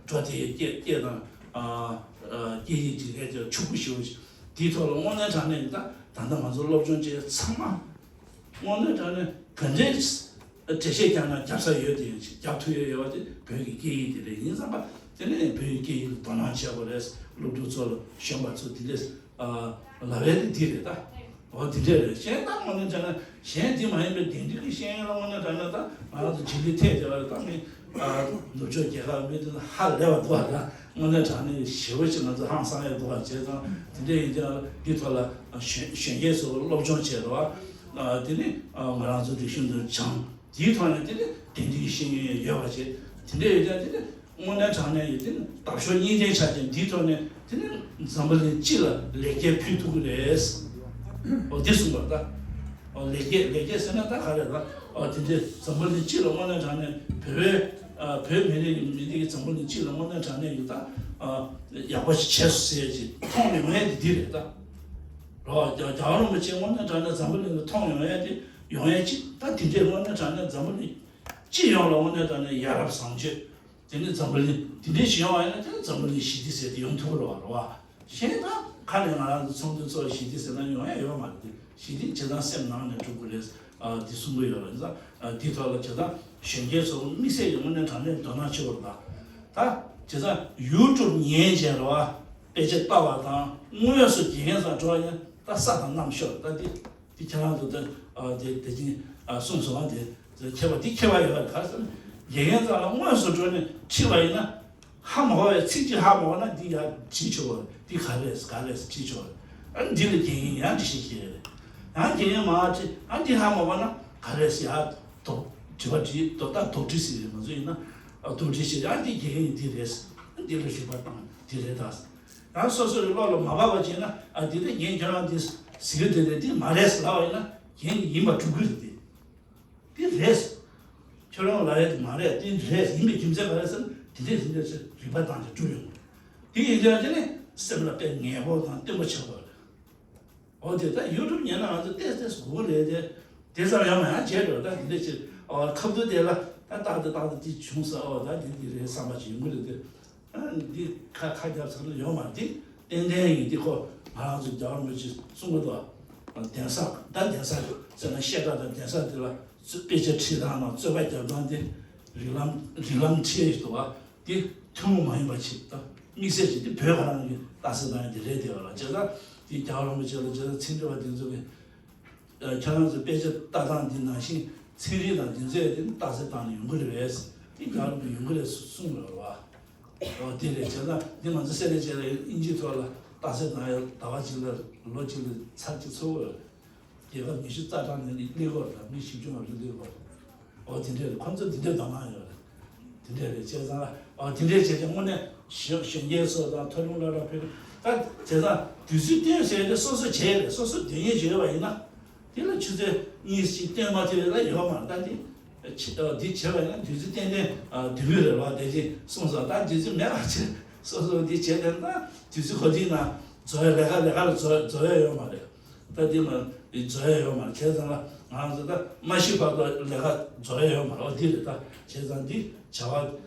འགྲོ་དེ་སྐད་སྐད་དང་སྐད་ཡིག་དེ་གས་ཀྱི་ཕྱུག་པོ་ཞེ་པོ་ཞིག་དེའི་ཐོག་ལ་དངོས་གནས་དྲང་གནས་ཡིན་ད། ད་ལྟ་ང་ཚོ་སློབ་སྦྱོང་བྱས་ཚང་མ་དངོས་གནས་དྲང་གནས་ག་འདྲའི་འགྲེལ་བཤད་རྒྱག་ན་རྒྱབ་ས་ཡོད་དེ་ཡིན་ཞིག་རྒྱབ་ཐུབ་ཡོད་ཡོད་པ་དེ་བོད་ཀྱི་སྐད་ཡིག་དེ་རེད། ཡིན་ཙང་པ་དེ་ནས་བོད་ཀྱི་སྐད་ཡིག་ལ་དོ་སྣང་བྱེད་དགོས་རེད། སློབ་ཕྲུག་ཚོ་ལ་གཞོན་པ་ཚོ་དེ་འདྲས། ལབ་ཡས་དེ་འདི་རེད་ད། འོ་དེ་འདྲས་རེད། གཞན་ད་དངོས་གནས་བྱས་ན་གཞན་དེ་མ་ཡིན་པའི་དེང་དུས་ཀྱི་ཤེས་ཡོན་ལ་དངོས་གནས་དྲང་གནས་ད་ང་རང་ཚོ་བྱིས་པའི་ཐད་དེ་བ་རེད་ད། མི་ནུབ་ཕྱོགས་རྒྱལ་ཁབ་མི་དེ་ཧ་ལས་པ་འདུག་བ་ད། དངོས་གནས་དྲང་གནས་ཞེ་པོ་ཅིག་ང་ཚོ་ཧང་སང་ཡས་འདུག་བ། བྱས་ཙང་དེ་འདྲས་ཡིན་ཙང་འདི་ཐོག་ལ་གཞོན་གཞོན་སྐྱེས་ཚོ་སློབ་སྦྱོང་བྱས་རེད་བ། དེ་ནི་ང་རང་ཚོ་རིག་གཞུང་དུ་སྦྱང་། དེའི་ཐོག་ནས་དེ་ནི་དེང་དུས་ཤེས་ཡོན་ཡོད་པ་བྱས། དེ་འདྲ་ཡོད་ཀྱང་དེ་ནི་དངོས་གནས་དྲང་གནས་ཡོད་དེ་ནི་འདབ་གཤོག་གཉིས་ལྡན་ཆ་ཅན་འདིའི་ཐོག་ནས་དེ་ནི་འཛམ་བུ་གླིང་སྤྱི་ལ་ལེགས་སྐྱེས་ཕུལ་ཐུབ་ཀྱི་རེད། འོ་འདི་གསུངས་པ་ད། འོ་ལེགས་སྐྱེས་ལེགས་སྐྱེས་ཟེར་ན་ད་ག་རེ་ད། འོ་དེ་འདྲའི་འཛམ་བུ་གླིང་སྤྱི་ལ་དངོས་གནས་དྲང་གནས་བོད་པའི་བོད་མི་རིགས་མི་རིགས་ཀྱི་འཛམ་བུ་གླིང་སྤྱི་ལ་དངོས་གནས་དྲང་གནས་ཡོད་ད། ཡག་པོ་ཞིག་བྱས་སོང་ཟེར་ཡས་ཅིག་མཐོང་ཡོང་ཡས་དེ་འདི་རེད་ད། རོ། རྒྱལ་བ་རིན་པོ་ཆེ་དངོས་གནས་དྲང་གནས་འཛམ་བུ་གླིང་ལ་མཐོང་ཡོང་ཡས་དེ་ཡོང་ཡས་ཅིག་ད་དེ་འདྲས་དངོས་གནས་དྲང་གནས་འཛམ་བུ་གླིང་སྤྱི་ཡོངས་ལ་དངོས་གནས་དྲང་གནས་ཡ་རབས་བཟང་སྤྱོད་དེ་ནི་འཛམ་བུ་གླིང་དེ་འདྲས་ཞིག་ཡོང་བ་ཡིན་ན་དེ་ནི་འཛམ་བུ་གླིང་ཞི་བདེ་ཟེར་དེ་ཡོང་ཐུབ་རོགས་རོ་བ། གཞན་ད་ཁ་ནས་ང་རང་ཚོ་ཚོགས་འདུ་ཚོགས་ཞི་བདེ་ཟེར་ན་ཡོང་ཡ་ཡོད་མ་རེད་དེ། ཞི་བདེ་བྱེད་སྟངས་སེམས་ནང་ནས་སྒྲུབ་དགོས་རེད། ཨ་དེ་གསུང་གི་ཡོད་རེད་ཙང་། ཨ་དེ་ཐོག་ལ་བྱེད་སྟངས་གཞོན་སྐྱེས་ཚོ་དམིགས་བསལ་གྱི་དངོས་གནས་དྲང་གནས་དོ་སྣང་ཆེ་བོ་རེད་ད། ད་བྱེད་སྟངས་ཡུ་ཊུབ་ཉན་བྱས་རེད་བ། དཔེ་ཆ་ལྟ་བ་དང་དངོས་སུ་དགེ་རྒན་ཚང་འགྲོ་བ་ཡིན་ད་ས་དང་གནམ་ཤོར་ད་འདི། འདི་ཁྱེད་རང་ཚོ་ད་ཨ་དེ་དེ་ཅིང་ཨ་གསུངས་སོང་བ་དེ་ཁྱད་པར་འདི་ཁྱད་པར་ཡོད་རེད། ག་རེ་ཟེར་ན་དགེ་རྒན་ཚང་ལ་དངོས་སུ་འགྲོ་ནས་ཁྲིད་པ་ཡིན་ན། ཧ་མ་གོ་བའི་ཚིག་གཅིག་ཧ་མ་གོ་ན་འདི་ཡར་དྲིས་ཆོག་གི་རེད། འདི་ག་རེ་རེད་ག་རེ་རེད་དྲིས་ཆོག་གི་རེད། ཨ་འདི་ལ་དགེ་རྒན་ཡང་འདྲི་ཤེས་ཤེས་རེད། ཡང་དགེ་རྒན་མར་དྲིས། ཨ་འདི་ཧ་མ་གོ་ན་ག་རེ་རེད་ཡར་དོག་དྲི་བ་དྲིས་དོག་ད་དོག་དྲི་ཟེར་རེད། ང་ཚོ་ཡིན་ན་ཨ་དོག་དྲི་ཟེར་རེད། ཨ་འདི་དགེ་རྒན་ཡིན་འདི་རེད། ཨ་འདི་ལ་རིག་པ་བཏང་འདི་རེད་ད། ཡང་སོ་སོ་རེ་བློ་ལ་མ་བབས་པ་བྱས་ན་ཨ་འདི་ལ་རྒན་ཁྱོད་རང་འདི་ཟེར་གི་འདི་རེད་འདི་མ་རེད་ལབ་པ་ཡིན་ན་རྒན་ཡིན་པ་སྒྲུབ་གི་རེད་འདི། འདི་རེད། ཁྱོད་རང་ལ་ཡ་དེ་མ་རེད། དེ་རེད། ཡིན་པའི་རྒྱུ་མཚན་ག་རེ་ཟེར་ན་དེ་འདྲས་དེ་འདྲས་ཟེར་རིག་པ་བཏང་ཅིག་སྒྲུབ་ཡོང་གི་རེད། དེ་ཡིན་དུས་དེ་ནི་སེམས་ལ་དཔེ་ངེས་པོ་དང་བརྟན་པོ་ཆགས་པ་རེད། འོ་དེ་ད་ཡུ་ཊུབ་ཉན་ན་ང་ཚོ་ཏེས་ཏེས་དགོས་རེད་དེ། དེ་ཙམ་ཡང་མ་ཡང་བྱས་འགྲོ་ད་དེ་འདྲས་ཅིག་ཨོ་ཁ་བསྡུར་དེ་ལ་ད་ཏག་ཏག་ཏག་ཏག་དེ་བྱུང་ས་ཨོ་ད་དེ་འདི་རེད་བསམ་པ་ཅིག་ཡོང་གི་རེད་དེ། ཨ་འདི་ཁ་ཁ་རྒྱབ་ཚར་ན་ཡོང་མ་རེད། དེ་ཏན་ཏན་ཡིན་དེ་ཁོ་ང་རང་ཚོ་རྒྱལ་བ་རིན་པོ་ཆེ་གསུང་གི་འདུག་གདན་ས་ད་གདན་ས་ཟེར་ན་བཤད་གྲྭ་དང་གདན་ས་དེ་ལ་དཔེ་ཆ་ཁྲིད་སྟངས་དང་རྩོད་པ་རྒྱབ་སྟངས་དེ་རིགས་ལམ་རིགས་ལམ་ཁྲིད་ཡས་འདུག་བ། དེ་ཐུན་མོང་མ་ཡིན་པ་ཅིག་ད་དམིགས་བསལ་ཅིག་དེ་བོད་ཁ་རང་གི་རྟགས་གསལ་བཏང་ཡས་དེ་རེད་དེ་བ་ལ་བྱས་ཙང་དེ་རྒྱལ་བ་རིན་པོ་ཆེ་ལ་བྱས་ཙང་ཚིག་འགྲེལ་པ་དེ་ཚོ་གི་ཁྱེད་རང་ཚོ་དཔེ་ཆ་ལྟ་སྟངས་འདི་ནང་བཞིན་ཚན་རིག་དང་འདི་ཚོས་དེ་རྟགས་གསལ་བཏང་ནས་ཡོང་གི་རེད་པས། དེ་རྒྱལ་བ་རིན་པོ་ཡོང་གི་རེད་གསུངས་རེད་བ། འོ་དེ་རེད། བྱས་ཙང་འདི་ང་ཚོ་སེ་ར་བྱས་ལ་དབྱིན་ཇིའི་ཐོག་ལ་རྟགས་གསལ་བཏང་ཡ་ཟླ་བ་གཅིག་ལ་ལོ་གཅིག་ལ་ཚར་གཅིག་འཚོགས་དགོས་རེད། རྒྱལ་ཁབ་ཉི་ཤུ་རྩ་གྲངས་ནས་སླེབས་ཡོད་རེད། མི་བཞི་བཅུ་ལྔ་བཅུ་སླེབས་ཡོད་རེད། འོ་དེ་འདྲས་རེད། ཁོང་ཚོ་དེ་འདྲས་དོ་སྣང་ཡོད་རེད། དེ་འདྲས་རེད། བྱས་ཙང་ཨ་དེ་འདྲས་བྱས་ཏེ་དངོས་གནས་གཞོན་གཞོན་སྐྱེས་ཚོ་དང་མཐོ་རིམ་སློབ་གྲྭ་ཕེབས་ད་བྱས་ཙང་དུས་ཚོད་བཏོན་ཟེར་ཏེ་སོ་སོ་བྱས་རེད། སོ་སོ་འདོད་ཉེས་བྱས་པ་ཡིན་ན་དེ་ལ་ཆུ་ཚོད་གཉིས་གཅིག་བཏོན་མ་ཐུབ་ཡོད་ལ་ཡོད་མ་རེད། ད་དེ་ཆེ་འདི་བྱས་པ་ཡིན་ན་དུས་ཚོད་ཏན་ཏན་ཨ་དུས་ཚོད་རེད་བ། དེ་རྗེས་གསུངས་སོང་། ད་དུས་ཚོད་མེད་པ་བྱས་སོ་སོ་འདི་བྱས་ཏེ་ན་དུས་ཚོད་ག་དུས་ན་རྫོགས་ཡ་ལས་ཀ་ལས་ཀ་ལ་རྫོགས་རྫོགས་ཡ་ཡོད་མ་རེད། ད་འདི་མ་རྫོགས་ཡ་ཡོད་མ་རེད། བྱས་ཙང་ལ་ང་རང་ཚོ་ད་མ་ཤི་བར་དུ་ལས་ཀ་རྫོགས་ཡ་ཡོད་མ་རེད། འོ་འདི་རེད། ད་བྱས་ཙང་འདི་བྱ་བ་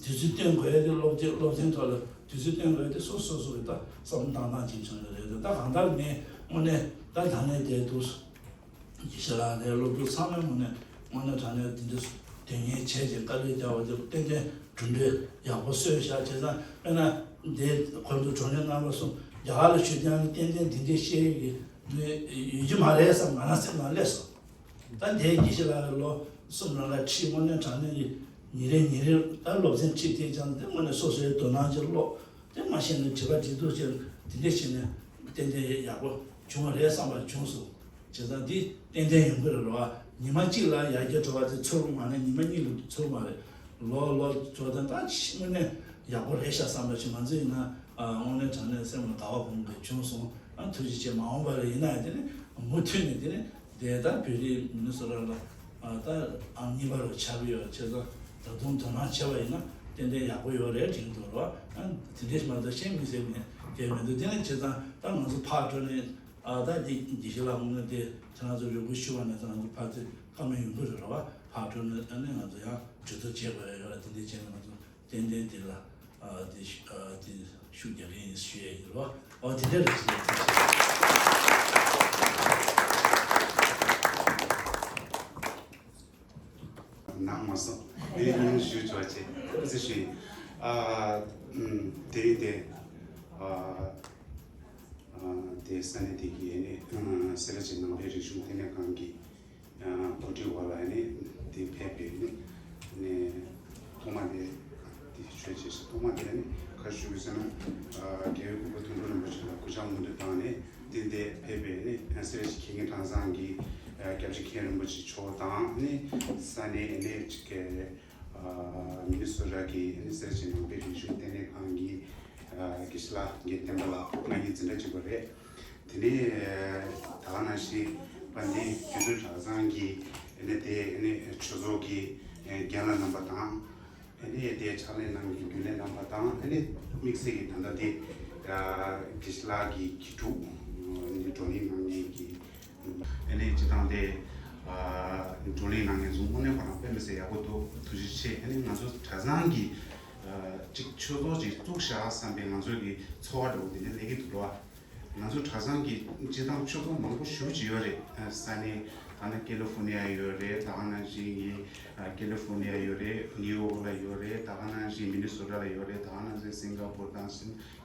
དུས་ཚོད་བཏོན་དགོས་ཡ་དེ་སློབ་ཚན་སློབ་ཚན་ཐོག་ལ་དུས་ཚོད་བཏོན་དགོས་ཡ་དེ་སོ་སོ་སོ་གི་ད་བསམ་བློ་བཏང་སྟངས་ཅིག་བྱུང་ཡོད་རེད། ད་གང་ལྟར་ངས་དངོས་གནས་ད་ད་ནས་དེ་འདུག་དགེ་བཤེས་ལགས་ནས་སློབ་ཕྲུག་ཚང་མའི་ངོས་ནས་དངོས་གནས་དྲང་གནས་འདི་འདྲ་དོན་གཉེར་བྱས་ཀྱི་དཀའ་ལས་རྒྱག་པ་དེ་ཏན་ཏན་གྲུབ་འབྲས་ཡག་པོ་སོས་ཤག་བྱས་ཙང་དཔེར་ན་འདི་ཁོང་ཚོ་གྲོང་ཁྱེར་རྣམ་པ་གསུམ་རྒྱ་གར་ལ་ཞུ་མཁན་ནི་ཏན་ཏན་འདི་འདྲའི་བཤད་ཡོད་ཀྱི་ཡོད་ཀྱི་མ་རེད་བསམ་ང་རང་སེམས་ནང་སླེབས་སོང་། ད་འདིའི་དགེ་བཤེས་ལགས་ལ་ལོ་གསུམ་རང་ལ་ཁྲིད་དངོས་གནས་དྲང་གནས་ཀྱི་ཉིན་རེ་ཉིན་རེ་ད་སློབ་ཚན་ཁྲིད་དེ་ཀྱང་དེ་དངོས་གནས་སོ་སོའི་དོ་སྣང་ཅིག་སློབ་དེ་མ་ཤེས་ན་དྲི་བ་དྲི་འདུག་ཅེས་དེ་འདྲས་བྱས་ནས་ཏན་ཏན་ཡག་པོ་བྱུང་བ་རེད་བསམ་པ་བྱུང་སོང་། བྱས་ཙང་འདི་ཏན་ཏན་ཡོང་གི་རེད་རོ། ཉི་མ་གཅིག་ལ་ཡར་རྒྱས་འགྲོ་བ་དེ་ཚོར་བ་མ་རེད། ཉི་མ་གཉིས་ལ་ཚོར་བ་མ་རེད། ལོ་ལོ་འགྲོ་དང་ད་དངོས་གནས་ ཡག་པོ་རེད་ཤག་བསམ་པ་ཞིག་ང་ཚོ་ཡིན་ན་ཨ་དངོས་གནས་དྲང་གནས་སེམས་ལ་དགའ་བ་སྒོམ་དགོས་བྱུང་སོང་། ཨ་ཐུགས་རྗེ་ཆེ། མ་འོངས་པ་ལ་ཡིན་ན་དེ་ནི་མུ་མཐུད་ནས་དེ་ནི་དེ་ལྟར་བོད་རིགས་མི་ནི་སོ་ར་ལ་ཨ་ད་ཨང་གཉིས་པ་རུ་ཆགས་ཀྱི་ཡོད། བྱས་ཙང་ད་དུང་དོ་སྣང་བྱས་པ་ཡིན་ན་ཏན་ཏན་ཡག་པོ་ཡོད་རེད་དྲན་འདུག་རོ། ཨ་དེ་འདྲས་མ་གཏོགས་གཞན་དམིགས་བསལ་མེད་དེ་མི་འདུག་དེ་ནི་བྱས་ཙང་ད་ང་ཚོ་ཕར་འགྲོ་ནས་ཨ་ད་འདི་དགེ་བཤེས་ལགས་དངོས་གནས་དེ་ཁྱེད་རང་ཚོ་རེ་སྐུལ་ཞུས་པ་ནས་ད་ང་ཚོ་ཕར་ཚུར་བཀའ་མོལ་ཡོང་གི་རེད་རོ། ཕར་འགྲོ་ནས་ཨ་ནི་ང་ཚོ་ཡང་གྲོས་བསྡུར་བྱེད་དགོས་ཡ་ཡོད་ལ། དེ་འདྲས་བྱས་ནས་ང་ཚོ་ཏན་ཏན་དེ་ལ་ཨ་དེ་ཤུ་ཨ་དེ་ཤུགས་རྒྱག་གི་ཡིན་ཞུ་ཡ་ཡིན་རོ། ཨོ་དེ་འདྲ་རེད་ཞུ་ཡ་ཐུགས་རྗེ་ཆེ། ནང་མ་སོང་། དེ་ཉུང་ཞུ་ཆོག་ཅེས་ཙི་ཞུ་ཡིན། ཨ་ཨམ་དེ་རིང་དེ་ཨ་ཨ་དེ་ས་གནས་དེ་གི་ཨ་ནི་ཨ་སེ་ར་བྱེས་ནང་པའི་རིག་གཞུང་ལྟེ་གནས་ཁང་གི་གོ་སྒྲིག་འོག་ལ་ནི་དེ་ཕེབས་པའི་ནི་ནས་ཐོག་མ་དེ་དེ་ཆོས་བྱེད་ས་ཐོག་མ་དེ་ནི་ཁ་ཞུ་ཟེར་ན་རྒྱལ་བའི་སྐུ་པར་མཐོང་གྲོལ་རིན་པོ་ཆེ་ལ་གུས་ཕྱག་སྔོན་དུ་བཏང་ནས་དེ་འདས་ཕེབས་པའི་ནི་སེ་ར་བྱེས་མཁན་གྲྭ་ཚང་གི་སྐྱབས་རྗེ་མཁན་རིན་པོ་ཆེ་མཆོག་དང་ནི་ས་གནས་ནི་ཅིག་གི་མི་ནི་སོ་ཊ་གི་ནི་སེ་ར་བྱེས་ནང་པའི་རིག་གཞུང་ལྟེ་གནས་ཁང་གི་དགེ་བཤེས་ལགས་འགན་བསྟན་པ་ལ་ང་གཉིས་འཛིན་གྲྭ་གཅིག་པ་རེད། དེ་ནས་ད་ག་ནང་བཞིན་དཔལ་ལྡན་རྒྱུད་སྟོད་གྲྭ་ཚང་གི་ཨ་ནི་དེ་ཨ་ནི་ཆོས་ཚོགས་ཀྱི་རྒན་ལགས་རྣམ་པ་དང་། ཨ་ནི་དེ་ཕྱག་ལས་གནང་མཁན་རྒྱུན་ལས་རྣམ་པ་དང་། ཨ་ནི་དམིགས་བསལ་གྱི་ད་ལྟ་དེ་དགེ་བཤེས་ལགས་ཀྱི་དགེ་ཕྲུག་ཨ་ནི་བགྲོ་གླེང་གནང་མཁན་གྱི་ཨ་ནི་སྤྱི་བཏང་དེ་བགྲོ་གླེང་གནང་མཁན་ཚོ་དངོས་གནས་ཁོ་རང་དཔེ་མི་སྲིད་ཡག་པོ་འདུག་ཐུགས་རྗེ་ཆེ། ཨ་ནི་ང་ཚོ་གྲྭ་ཚང་གི་ཅིག་ཆོས་ཚོགས་ཅིག་བཙུགས་བཞག་བསམ་པའི་ང་ཚོ་གི་ཚོར་བ་འདྲ་བོ་དེ་འདྲ་སླེབས་ཀྱི་འདུག་ར། ང་ཚོ་གྲྭ་ཚང་གི་སྤྱི་བཏང་ཆོས་ཚོགས་མང་པོ་ཞེ་པོ་ཅིག་ཡོད་རེད། ས་གནས་ད་ནི་ཀེ་ལི་ཧྥོར་ནི་ཡ་ཡོད་རེད། ད་ག་ནང་བཞིན་གྱི་ཀེ་ལི་ཧྥོར་ནི་ཡ་ཡོད་རེད། ནིའུ་ཡོག་ལ་ཡོད་རེད། ད་ག་ནང་བཞིན་མི་ནི་སོ་ཊ་ལ་ཡོད་རེད། ད་ག་ནང་བཞིན་སིང་ག་པུར་དང་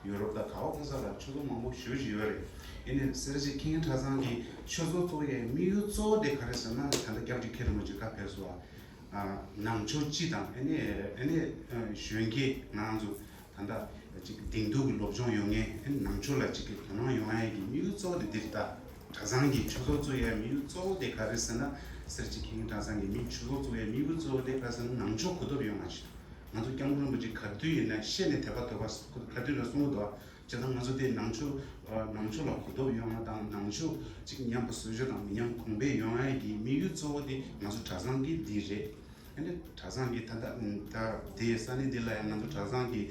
ཡུ་རོབ་དང་ག་བ་ག་ས་ལ་ཆོས་ཚོགས་མང་པོ་ཞེ་པོ་ཅིག་ཡོད་རེད། ཡིན་ནའི་སེ་ར་བྱེས་མཁན་གྲྭ་ཚང་གི་ཆོས་ཚོགས་བཙུགས་ཡའི་དམིགས་ཡུལ་གཙོ་བོ་དེ་ག་རེ་ཟེར་ན། ད་ལྟ་སྐྱབས་རྗེ་མཁན་རིན་པོ་ཆེ་བཀའ་ཕེབས་སོང་བ། ནང་ཆོས་སྤྱི་དང་ཨ་ནི་ཨ་ནི་གཞོན་སྐྱེས་ང་རང་ཚོ་ད་ལྟ་ཅིག་དེང་དུས་ཀྱི་སློབ་སྦྱོང་ཡོང་མཁན་ཨ་ནི་ནང་ཆོས་ལ་ཅིག་གི་དོ་སྣང་ཡོང་ཡ་གི་དམིགས་ཡུལ་གཙོ་བོ་དེ་འདིར་ལྟ། གྲྭ་ཚང་གི་ཆོས་ཚོགས་བཙུགས་ཡ་དམིགས་ཡུལ་གཙོ་བོ་དེ་ག་རེ་ཟེར་ན། སེར་བྱེས་ཁྱིམ་གྲྭ་ཚང་གི་མི་ཆོས་ཚོགས་བཙུགས་ཡ་དམིགས་ཡུལ་གཙོ་བོ་དེ་ག་རེ་ཟེར་ན། ནང་ཆོས་གོ་ཐོབ་ཡོང་བ་ཞིག་ང་ཚོ་སྐྱབས་མགོན་རིན་པོ་ཆེ་ག་དུས་ཡིན་ན་ཤེས་ནས་དད་པ་དོད་པ་ག་དུས་ན་གསུང་གི་འདུག་ཅེས་དང་། ང་ཚོ་དེ་ནང་ཆོས་ནང་ཆོས་ལ་གོ་ཐོབ་ཡོང་བ་དང་། ནང་ཆོས་ཅིག་ཉམས་པ་བཟོ་རྒྱུ་དང་མི་ཉམས་གོང་འཕེལ་ཡོང་ཡ་གི་དམིགས་ཡུལ་གཙོ་བོ་དེ་ང་ཚོ་གྲྭ་ཚང་གི་འདི་རེད། ཨ་ནི་གྲྭ་ཚང་གི་ད་ལྟ་ད་དེ་ས་གནས་འདི་ལ་ཡང་ང་ཚོ་གྲྭ་ཚང་གི་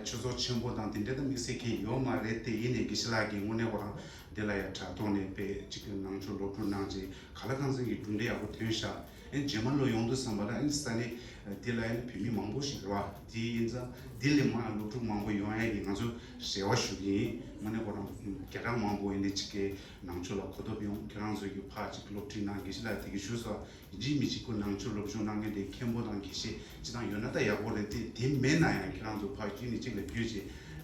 ཆོས་ཚོགས་ཆེན་པོ་དང་དེ་འདྲ་ད་དམིགས་བསལ་གང་ཡོད་མ་རེད་དེ། ཡིན་ནའི་དགེ་བཤེས་ལགས་ཀྱིས་དངོས་གནས་ཁོ་རང་འདི་ལ་ཡང་དྲ་ཐོག་ནས་དཔེ་ཅིག་ནང་ཆོས་སློབ་ཕྲུག་གནང་རྗེས་ག་ལ་གང་འཚམ་གྱི་གྲུབ་འབྲས་ཡག་པོ་ཐོན་ཤག་ཨ་ནི་རྗེས་མ་ལོ་ཡོང་དུས་ཙམ་པ་ལ་ཨ་ནི་ས་གནས་འདི་ལ་ཨ་ནི་བོད་མི་མང་པོ་ཞིག་རེད་བ། དེ་ཡིན་ཙང་འདི་ལས་མང་སློབ་ཕྲུག་མང་པོ་ཡོང་ཡ་གི་ང་ཚོ་རེ་བ་ཞུ་གི་ཡིན། དངོས་གནས་ཁོ་རང་བརྒྱ་ཕྲག་མང་པོ་ཡིན་ནའི་ཅིག་གི་ནང་ཆོས་ལ་གོ་ཐོབ་ཡོང་། ཁྱེད་རང་ཚོ་གི་ཕར་ཅིག་སློབ་ཁྲིད་གནང་། དགེ་བཤེས་ལགས་དེ་གི་ཞུ་སོགས་ཡིན་གཅིག་མིན་གཅིག་ཁོ་ནང་ཆོས་སློབ་སྦྱོང་གནང་མཁན་དེ་མཁན་པོ་དང་དགེ་བཤེས་སྤྱི་བཏང་ཡོད་ན་ད་ཡག་པོ་རེད་དེ། དེ་མེད་ན་ཡང་ཁྱེད་རང་ཚོ་ཕར་གཅིག་ནས་གཅིག་ལ་བརྒྱུད་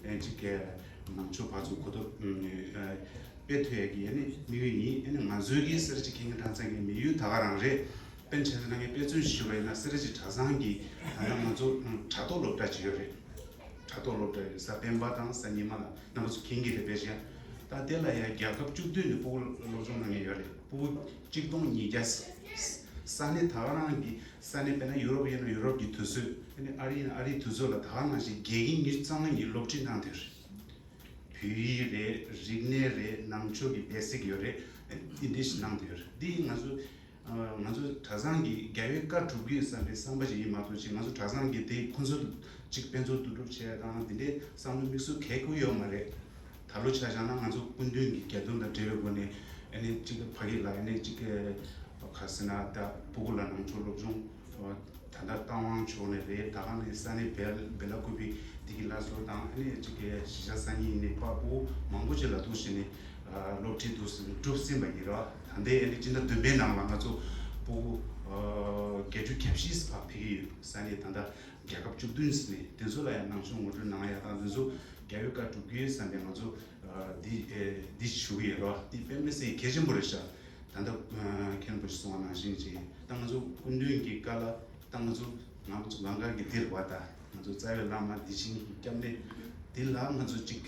བྱས་ཅིག་གི་ནང་ཆོས་ཕར་ཚུར་གོ་ཐོབ་སྤེལ་ཐུབ་ཡ་གི་ཨ་ནི་དམིགས་ཡུལ་ཡིན། ཨ་ནི་ང་ཚོའི་གི་སེར་བྱེས་ཁྱིམ་གྲྭ་ཚང་གི་དམིགས་ཡུལ་ད་ག་རང་རེད། དཔེར་ན་ཆ་བཞག་ན་ངས་དཔེ་མཚོན་ཞིག་ཞུ་བ་ཡིན་ན། སེར་བྱེས་གྲྭ་ཚང་གི་ད་ལྟ་ང་ཚོ་དྲ་ཐོག་སློབ་གྲྭ་ཅིག་ཡོད་རེད། དྲ་ཐོག་སློབ་གྲྭ་ཡོད། གཟའ་སྤེན་པ་དང་གཟའ་ཉི་མ་ལ་རྣམ་པ་ཚོ་མཁྱེན་གྱི་རེད་པས་ཤག་ད་དེ་ལ་ཡང་རྒྱལ་ཁབ་བཅུ་བདུན་ནས་སྤུ་གུ་སློབ་སྦྱོང་གནང་མཁན་ཡོད་རེད། སྤུ་གུ་གཅིག་སྟོང་ཉིས་བརྒྱ། ས་གནས་ད་ག་རང་གི་ས་གནས་དཔེར་ན་ཡུ་རོབ་ཡིན་ན་ཡུ་རོབ་ཀྱི་དུས་ཚོད། ཨ་ནི་ཨ་རི་ཡིན་ན་ཨ་རིའི་དུས་ཚོད་ལ་ད་ག་ནང་བཞིན་དགེ་རྒན་ཉིས་རྩ་ལྔ་ཉིས་སློབ་ཁྲིད་གནང་བསྡད་ཡོད་རེད། བོད་ཡིག་རེད། རིག་གནས་རེད། ནང་ཆོས་ཀྱི་བེ་སིག་ཡོད་རེད། འདི་འདྲ་ཞིག་གནང་བསྡད་ཡོད་རེད། འདི་ང་ཚོ་ང་ཚོ་གྲྭ་ཚང་གི་རྒྱལ་བའི་བཀའ་སྒྲུབ་ཀྱི་ཡོད་བསམ་པའི་བསམ་པ་ཞིག་ཡིན་མ་གཏོགས་ཅིག་ང་ཚོ་གྲྭ་ཚང་གི་དེ་ཁོང་ཚོ་ཅིག་དཔེ་མཛོད་བསྡུ་སྒྲུབ་བྱས་དང་དེ་འདྲའི་བསམ་བློ་དམིགས་སུ་འཁོར་གྱི་ཡོད་མ་རེད། ད་ལོ་ཆ་བཞག་ན་ང་ཚོ་སྐུ་མདུན་གྱི་རྒྱལ་དོན་དང་འབྲེལ་བའི་སྒོ་ནས་ཨ་ནི་ཅིག་ཕ་གི་ལ་ཨ་ནི་ཅིག་ག་ཟེར་ན་ད་སྤུ་གུ་ལ་ནང་ཆོས་སློབ་སྦྱོང་ད་ལྟ་རྟ་དབང་ཕྱོགས་ནས་རེད། ད་ག་ནས་ས་གནས་སྦེལ་སྦེ་ལ་ཀུ་པེ་འདི་གི་ལ་སོགས་དང་ཨ་ནི་ཅིག་གི་གཞིས་ཆགས་སང་ཉིན་ནས་ཕར་སྤུ་གུ་མང་པོ་ཅིག་ལ་འདུག་བྱས་ནས་སློབ་ཁྲིད་འདུག་སྒྲུབ་ཟིན་པ་ཡིན་རོགས། ད་ལྟའི་ཨ་ནི་སྤྱི་ཟླ་བདུན་པའི་ནང་ལ་ང་ཚོ་སྤུ་གུ་བརྒྱད་ཅུ་གྱ་བཞི་ཙམ་ཕར་ཕེབས་ཀྱི་ཡོད། ས་གནས་ད་ལྟ་རྒྱལ་ཁབ་བཅུ་བདུན་ཟིན་ནས་དེ་ཚོ་ལ་ཡང་ནང་ཆོས་ངོ་སྤྲོད་གནང་ཡ་དང་དེ་ཚོ་རྒྱལ་བའི་བཀའ་སྒྲུབ་ཀྱི་ཡོད་བསམ་པའི་ང་ཚོ་འདི་འདི་ཞུ་གི་ཡོད་རོགས། འདི་དཔེ་མི་སྲིད་གལ་ཆེན་པོ་རེད་ཤག་ད་ལྟ་མཁན་པོ་ཞིག་གསུངས་པ་ནང་བཞིན་ཅིག་ད་ང་ཚོ་སྐུ་མདུན་གྱི་བཀའ་ལ་ད་ང་ཚོ་ང་ཚོ་ལང་ཀ་གི་འདིར་བ་ད་ང་ཚོ་རྩ་བའི་བླ་མ་འདི་ཕྱིན་གྱི་སྐྱབས་གནས་འདི་ལ་ང་ཚོ་ཅིག་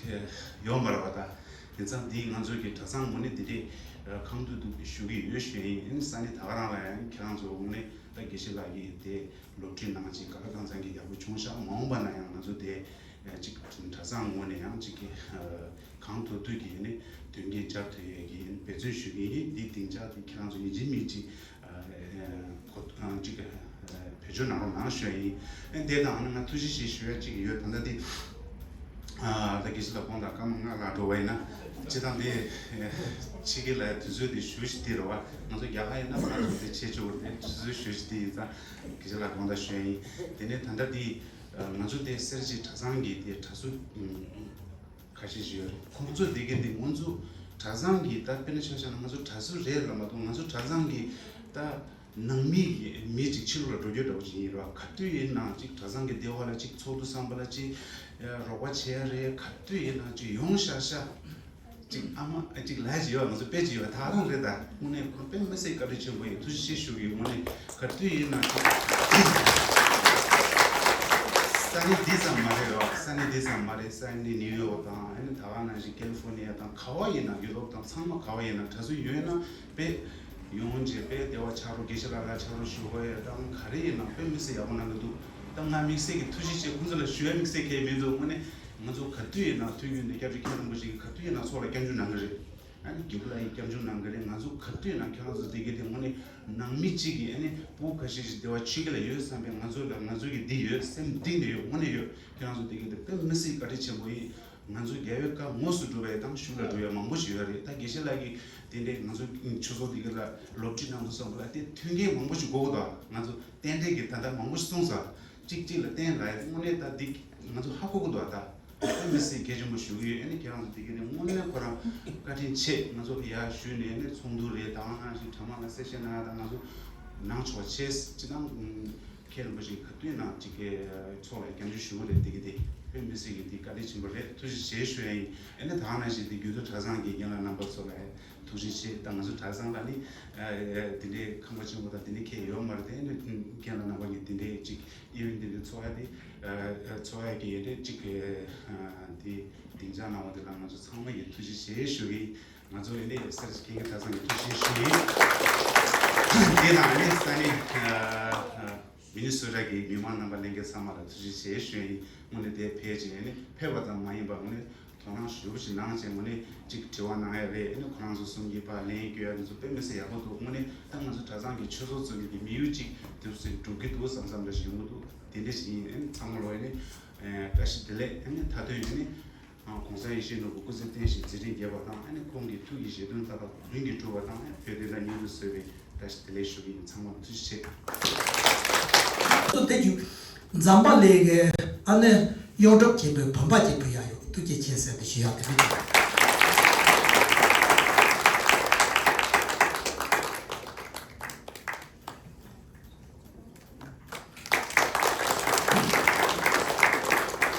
ཡོད་མ་རེད་བ། ད་ཡིན་ཙང་འདི་ང་ཚོ་གི་གྲྭ་ཚང་ངོས་ནས་འདི་འདྲས་ གང་ཐུབ་ཐུབ་ཞུ་གི་ཡོད་ཞུ་ཡིན། ས་གནས་ད་ག་རང་ལ་ཡང་ཁྱེད་རང་ཚོ་དངོས་གནས་ད་དགེ་བཤེས་ལགས་ཀྱིས་དེ་སློབ་ཁྲིད་གནང་ཅིག་ག་ལ་གང་འཚམ་གྱི་ཡག་པོ་བྱུང་ཤག་མ་འོངས་པ་ན་ཡང་ང་ཚོ་དེ་ཅིག་གྲྭ་ཚང་ངོས་ནས་ཡང་ཅིག་གི་གང་ཐུབ་ཐུབ་ཀྱིས་ནི་དོན་འགན་འཇལ་ཐུབ་ཡས་ཀྱི་འབད་བརྩོན་ཞུ་གི་ཡིན། འདི་སྡིངས་ཆ་དེ་ཁྱེད་རང་ཚོ་ཡིན་གཅིག་མིན་གཅིག་གོ་ཅིག་བེད་སྤྱོད་གནང་རོགས་གནང་ཞུ་ཡ་ཡིན། ཨ་དེ་དང་ཨ་ནི་ང་ཐུགས་རྗེ་ཆེ་ཞུ་ཡ་གཅིག་ཡོད། ད་ལྟ་དེ་ད་དགེ་བཤེས་ལགས་དགོངས་དག་སྐར་མ་ལྔ་ལྷག་འགྲོ་བ་ཡིན་ན་སྤྱི་བཏང་དེ་ཕྱི་རྒྱལ་ལ་དུས་ཚོད་དེ་ཞུ་ཞིག་དེ་རེད་བ། ང་ཚོ་རྒྱ་གར་ཡིན་ན་ང་ཚོ་དེ་བྱེད་ཆོག་དེ་དུས་ཚོད་ཞུ་ཞིག་དེ་ཡིན་ཙང་དགེ་བཤེས་ལགས་དགོངས་དག་ཞུ་ཡ་ཡིན། དེ་ནས་ད་ལྟ་དེ་ང་ཚོ་དེ་སེར་བྱེས་གྲྭ་ཚང་གི་དེ་གྲྭ་ཟུར་ཁ་ཤས་ཤིག་ཡོད་རེད། ཁོང་ཚོ་དེ་གའི་དེ་ང་ཚོ་གྲྭ་ཚང་གི་ད་དཔེར་ན་ཆ་བཞག་ན་ང་ཚོ་གྲྭ་ཟུར་རེད་ལ་མ་གཏོགས་ང་ཚོ་གྲྭ་ཚང་གི་ད་ནང་མི་གི་མི་གཅིག་ཕྱི་ལོགས་ལ་འགྲོ་རྒྱུ་འདྲ་བོ་ཅིག་ཡིན་རོགས། ག་དུས་ཡིན་ནའང་ཅིག་གྲྭ་ཚང་གི་སྡེ་བ་ལ་ཅིག་ཚོགས་འདུ་བསམ་པ་ལ་ཅིག་རོགས་པ་བྱེད་ཡ་རེད། ག་དུས་ཡིན་ནའང་ཅིག་ཡོང་ཤག་ཤག་ཅིག་ཨ་མ་ཅིག་ལབ་ཅིག་ཡོད། ང་ཚོ་དཔེ་ཅིག་ཡོད། ད་རང་རེད། ད་དངོས་གནས་ཁོ་དཔེ་མི་སྲིད་བཀའ་དྲིན་ཆེན་པོ་ཡིན། ཐུགས་རྗེ་ཆེ་ཞུ་གི་ཡོད། དངོས་གནས་ག་དུས་ཡིན་ནའང་ཅིག་ས་གནས་འདི་ཙམ་མ་རེད་རོགས། ས་གནས་འདི་ཙམ་མ་རེད། ས་གནས་ནིའུ་ཡོག་དང་ཨ་ནི་ད་ག་ནང་བཞིན་ཀེ་ལི་ཧྥོར་ནི་ཡ་དང་ག་བ་ཡིན་ན་ཡུ་རོབ་དང་ཚང་མ་ག་བ་ཡིན་ན་གྲྭ་ཟུར་ཡོད་ན་དཔེ་ཡོང་རྗེས་དཔེ་བདེ་བ་ཆགས་རོགས། དགེ་བཤེས་ལགས་ལ་ཆགས་རོགས་ཞུ་དགོས་ཡ་དང་ག་རེ་ཡིན་ན་དཔེ་མི་སྲིད་ཡག་པོ་གནང་གི་འདུག་ད་ང་དམིགས་བསལ་གྱི་ཐུགས་རྗེ་ཆེ། ཁོང་ཚོ་ལ་ཞུ་ཡ་དམིགས་བསལ་གང་ཡང་མི་འདུག་དངོས་གནས་ང་ཚོ་ག་དུས་ཡིན་ན་ཐུགས་རྒྱུས་འདི་སྐྱབས་རྗེ་མཁན་རིན་པོ་ཆེ་གིས་ག་དུས་ཡིན་ན་ཚོགས་ལ་སྐྱབས་འཇུག་གནང་གི་རེད། ཨ་ནི་རྒྱལ་པོ་ལགས་ཀྱིས་སྐྱབས་འཇུག་གནང་གི་རེད། ང་ཚོ་ག་དུས་ཡིན་ན་ཁྱེད་རང་ཚོ་དེ་གའི་དེ་དངོས་གནས་ནང་མི་གཅིག་གིས་ཨ་ནི་བུ་ཁ་ཤས་ཤིག་སྡེ་བ་ཕྱི་རྒྱལ་ལ་ཡོད་བསམ་པའི་ང་ཚོ་ལ་ང་ཚོ་གི་འདི་ཡོད། སེམས་གཏིང་ནས་ཡོད། དངོས་གནས་ཡོད། ཁྱེད་རང་ཚོ་དེ་གའི་དེ་དཔེ་མི་སྲིད་བཀའ་དྲིན་ཆེན་པོ་ཡིན། ང་ཚོ་རྒྱལ་བའི་བཀའ་དངོས་སུ་སྒྲུབ་པའི་དང་གཞུང་ལ་འགྲོ་ཡ་མང་པོ་ཞིག་ཡོད་རེད། ད་དགེ་བཤེས་ལགས་ཀྱིས་དེ་འདྲའི་ང་ཚོ་ཆོས་ཚོགས་དེ་ག་ལ་སློབ་ཁྲིད་གནང་དུས་ཙམ་པ་ལ་དེ་མཐུན་རྐྱེན་མང་པོ་ཞིག་དགོས་ཀྱི་འདུག་ང་ཚོ་རྟེན་འབྲེལ་གྱི་ད་ལྟ་མང་པོ་ཞིག་གསུངས་ཚར། གཅིག་གཅིག་ལ་བརྟེན་ལ་དངོས་གནས་ད་འདི་ང་ཚོ་ཧ་གོ་གི་འདུག་ད་དཔེ་མི་སྲིད་གལ་ཆེན་པོ་ཞུ་གི་ཡོད། ཨ་ནི་ཁྱེད་རང་ཚོ་དེ་ག་ནས་དངོས་གནས་ཁོ་རང་བཀའ་དྲིན་ཆེ། ང་ཚོ་ཡར་ཞུས་ནས་ཨ་ནི་ཚོགས་འདུ་རེད་དང་ནང་བཞིན་གྲྭ་མང་ལ་གསལ་བཤད་གནང་ཡ་དང་ང་ཚོ་གནང་ཆོག་ཆེ་སྤྱི་དང་། མཁན་རིན་པོ་ཆེ་ག་དུས་ནང་གཅིག་གི་ཚོགས་ལ་སྐྱབས་འཇུག་ཞུ་གི་རེད། དེ་གི་དེ་དཔེ་མི་སྲིད་ཀྱི་དེ་བཀའ་དྲིན་ཆེན་པོ་རེད། ཐུགས་རྗེ་ཆེ་ཞུ་ཡ་ཡིན། ཨ་ནི་ད་ག་ནང་བཞིན་དེ་རྒྱུད་སྟོད་གྲྭ་ཚང་གི་རྒན་ལགས་རྣམ་པ་ཚོ་ལ་ཐུགས་རྗེ་ཆེ། ད་ང་ཚོ་གྲྭ་ཚང་ལ་ནི་དེ་འདྲའི་ཁང་པ་ཆེན་པོ་དང་དེ་འདྲའི་ཁྱད་ཡོད་མ་རེད་དེ། ཨ་ནི་རྒན་ལགས་རྣམ་པ་གི་དེ་འདྲའི་གཅིག་ཨི་ཝེན་དེ་འདྲའི་ཚོགས་ཡ་དེ་ཚོགས་ཡ་གི་ཡ་དེ་གཅིག་གི་དེ་སྡིངས་ཆ་གནང་བ་དེ་ལ་ང་ཚོ་ཚང་མ་གི་ཐུགས་རྗེ་ཆེ་ཞུ་གི་ཡིན། ང་ཚོ་ཡིན་ནའི་སེར་སྐྱེས་ཀྱི་གྲྭ་ཚང་གི་ཐུགས་རྗེ་ཆེ་ཞུ་ཡིན། དེ་དང་ནི་ས་གནས་མི་ནི་སོ་ཊ་གི་མི་མང་རྣམ་པ་ལྷན་རྒྱས་ཚང་མ་ལ་ཐུགས་རྗེ་ཆེ་ཞུ་ཡིན། དངོས་གནས་དེ་ཕལ་ཆེར་ནི་ཕེབས་པ་ཙམ་མ་ཡིན་པར་དངོས་གནས་དོ་སྣང་ཞེ་པོ་ཞིག་གནང་བྱས་དངོས་གནས་གཅིག་དྲི་བ་གནང་ཡ་རེད། ཨ་ནི་ཁོ་རང་ཚོ་གསུམ་གྱིས་ཕར་ལན་བསྐྱོན་ཡ་དེ་ཚོ་དཔེ་མི་སྲིད་ཡག་པོ་འདུག་དངོས་གནས་ད་ང་ཚོ་གྲྭ་ཚང་གི་ཆོས་ཚོགས་ཚོགས་མི་གི་དམིགས་ཡུལ་གཅིག་དེ་ཚོ་འགྲུབ་ཀྱི་འདུག་བསམ་བསམ་འདྲ་ཞིག་ཡོང་གི་འདུག་དེ་འདྲ་ཞིག་ཡིན། ཨ་ནི་ཚང་མ་ལོ་ཡིན་ནི་བཀྲ་ཤིས་བདེ་ལེགས། ཨ་ནི་མཐའ་དོན་ཡིན་ནི། ཨ་༸གོང་ས་ཡེ་ཤེས་ནོར་བུ་སྐུ་ཚེ་བརྟན་ཞིང་མཛད་འཕྲིན་རྒྱས་པ་དང་ཨ་ནི་ཁོང་གི་ཐུགས་ཀྱི་བཞེད་དོན་མཐའ་དག་མདུན་གྱི་སྒྲུབ་པ་དང་ཨ་ནི་བོད་དོན་དང་མཉམ་དུ་བཟོས་པའི་བཀྲ་ཤིས་བདེ་ལེགས་ཞུ་གི་ཡིན། ཚང་མ་ལ་ཐུགས་རྗེ་ཆེ། ཏུ་དེ་རྒྱུ་ཛམ་བྷ་ལའི་གི་ཨ་ནི་གཡོ་འཁྲབ་བྱེད་པའི་བུམ་པ་ཅིག་ཕུལ་ཡག་ཡོད། ཐུགས་རྗེ་ཆེ་ཟེར་ཏེ་ཞུ་ཡག་དེ་རེད།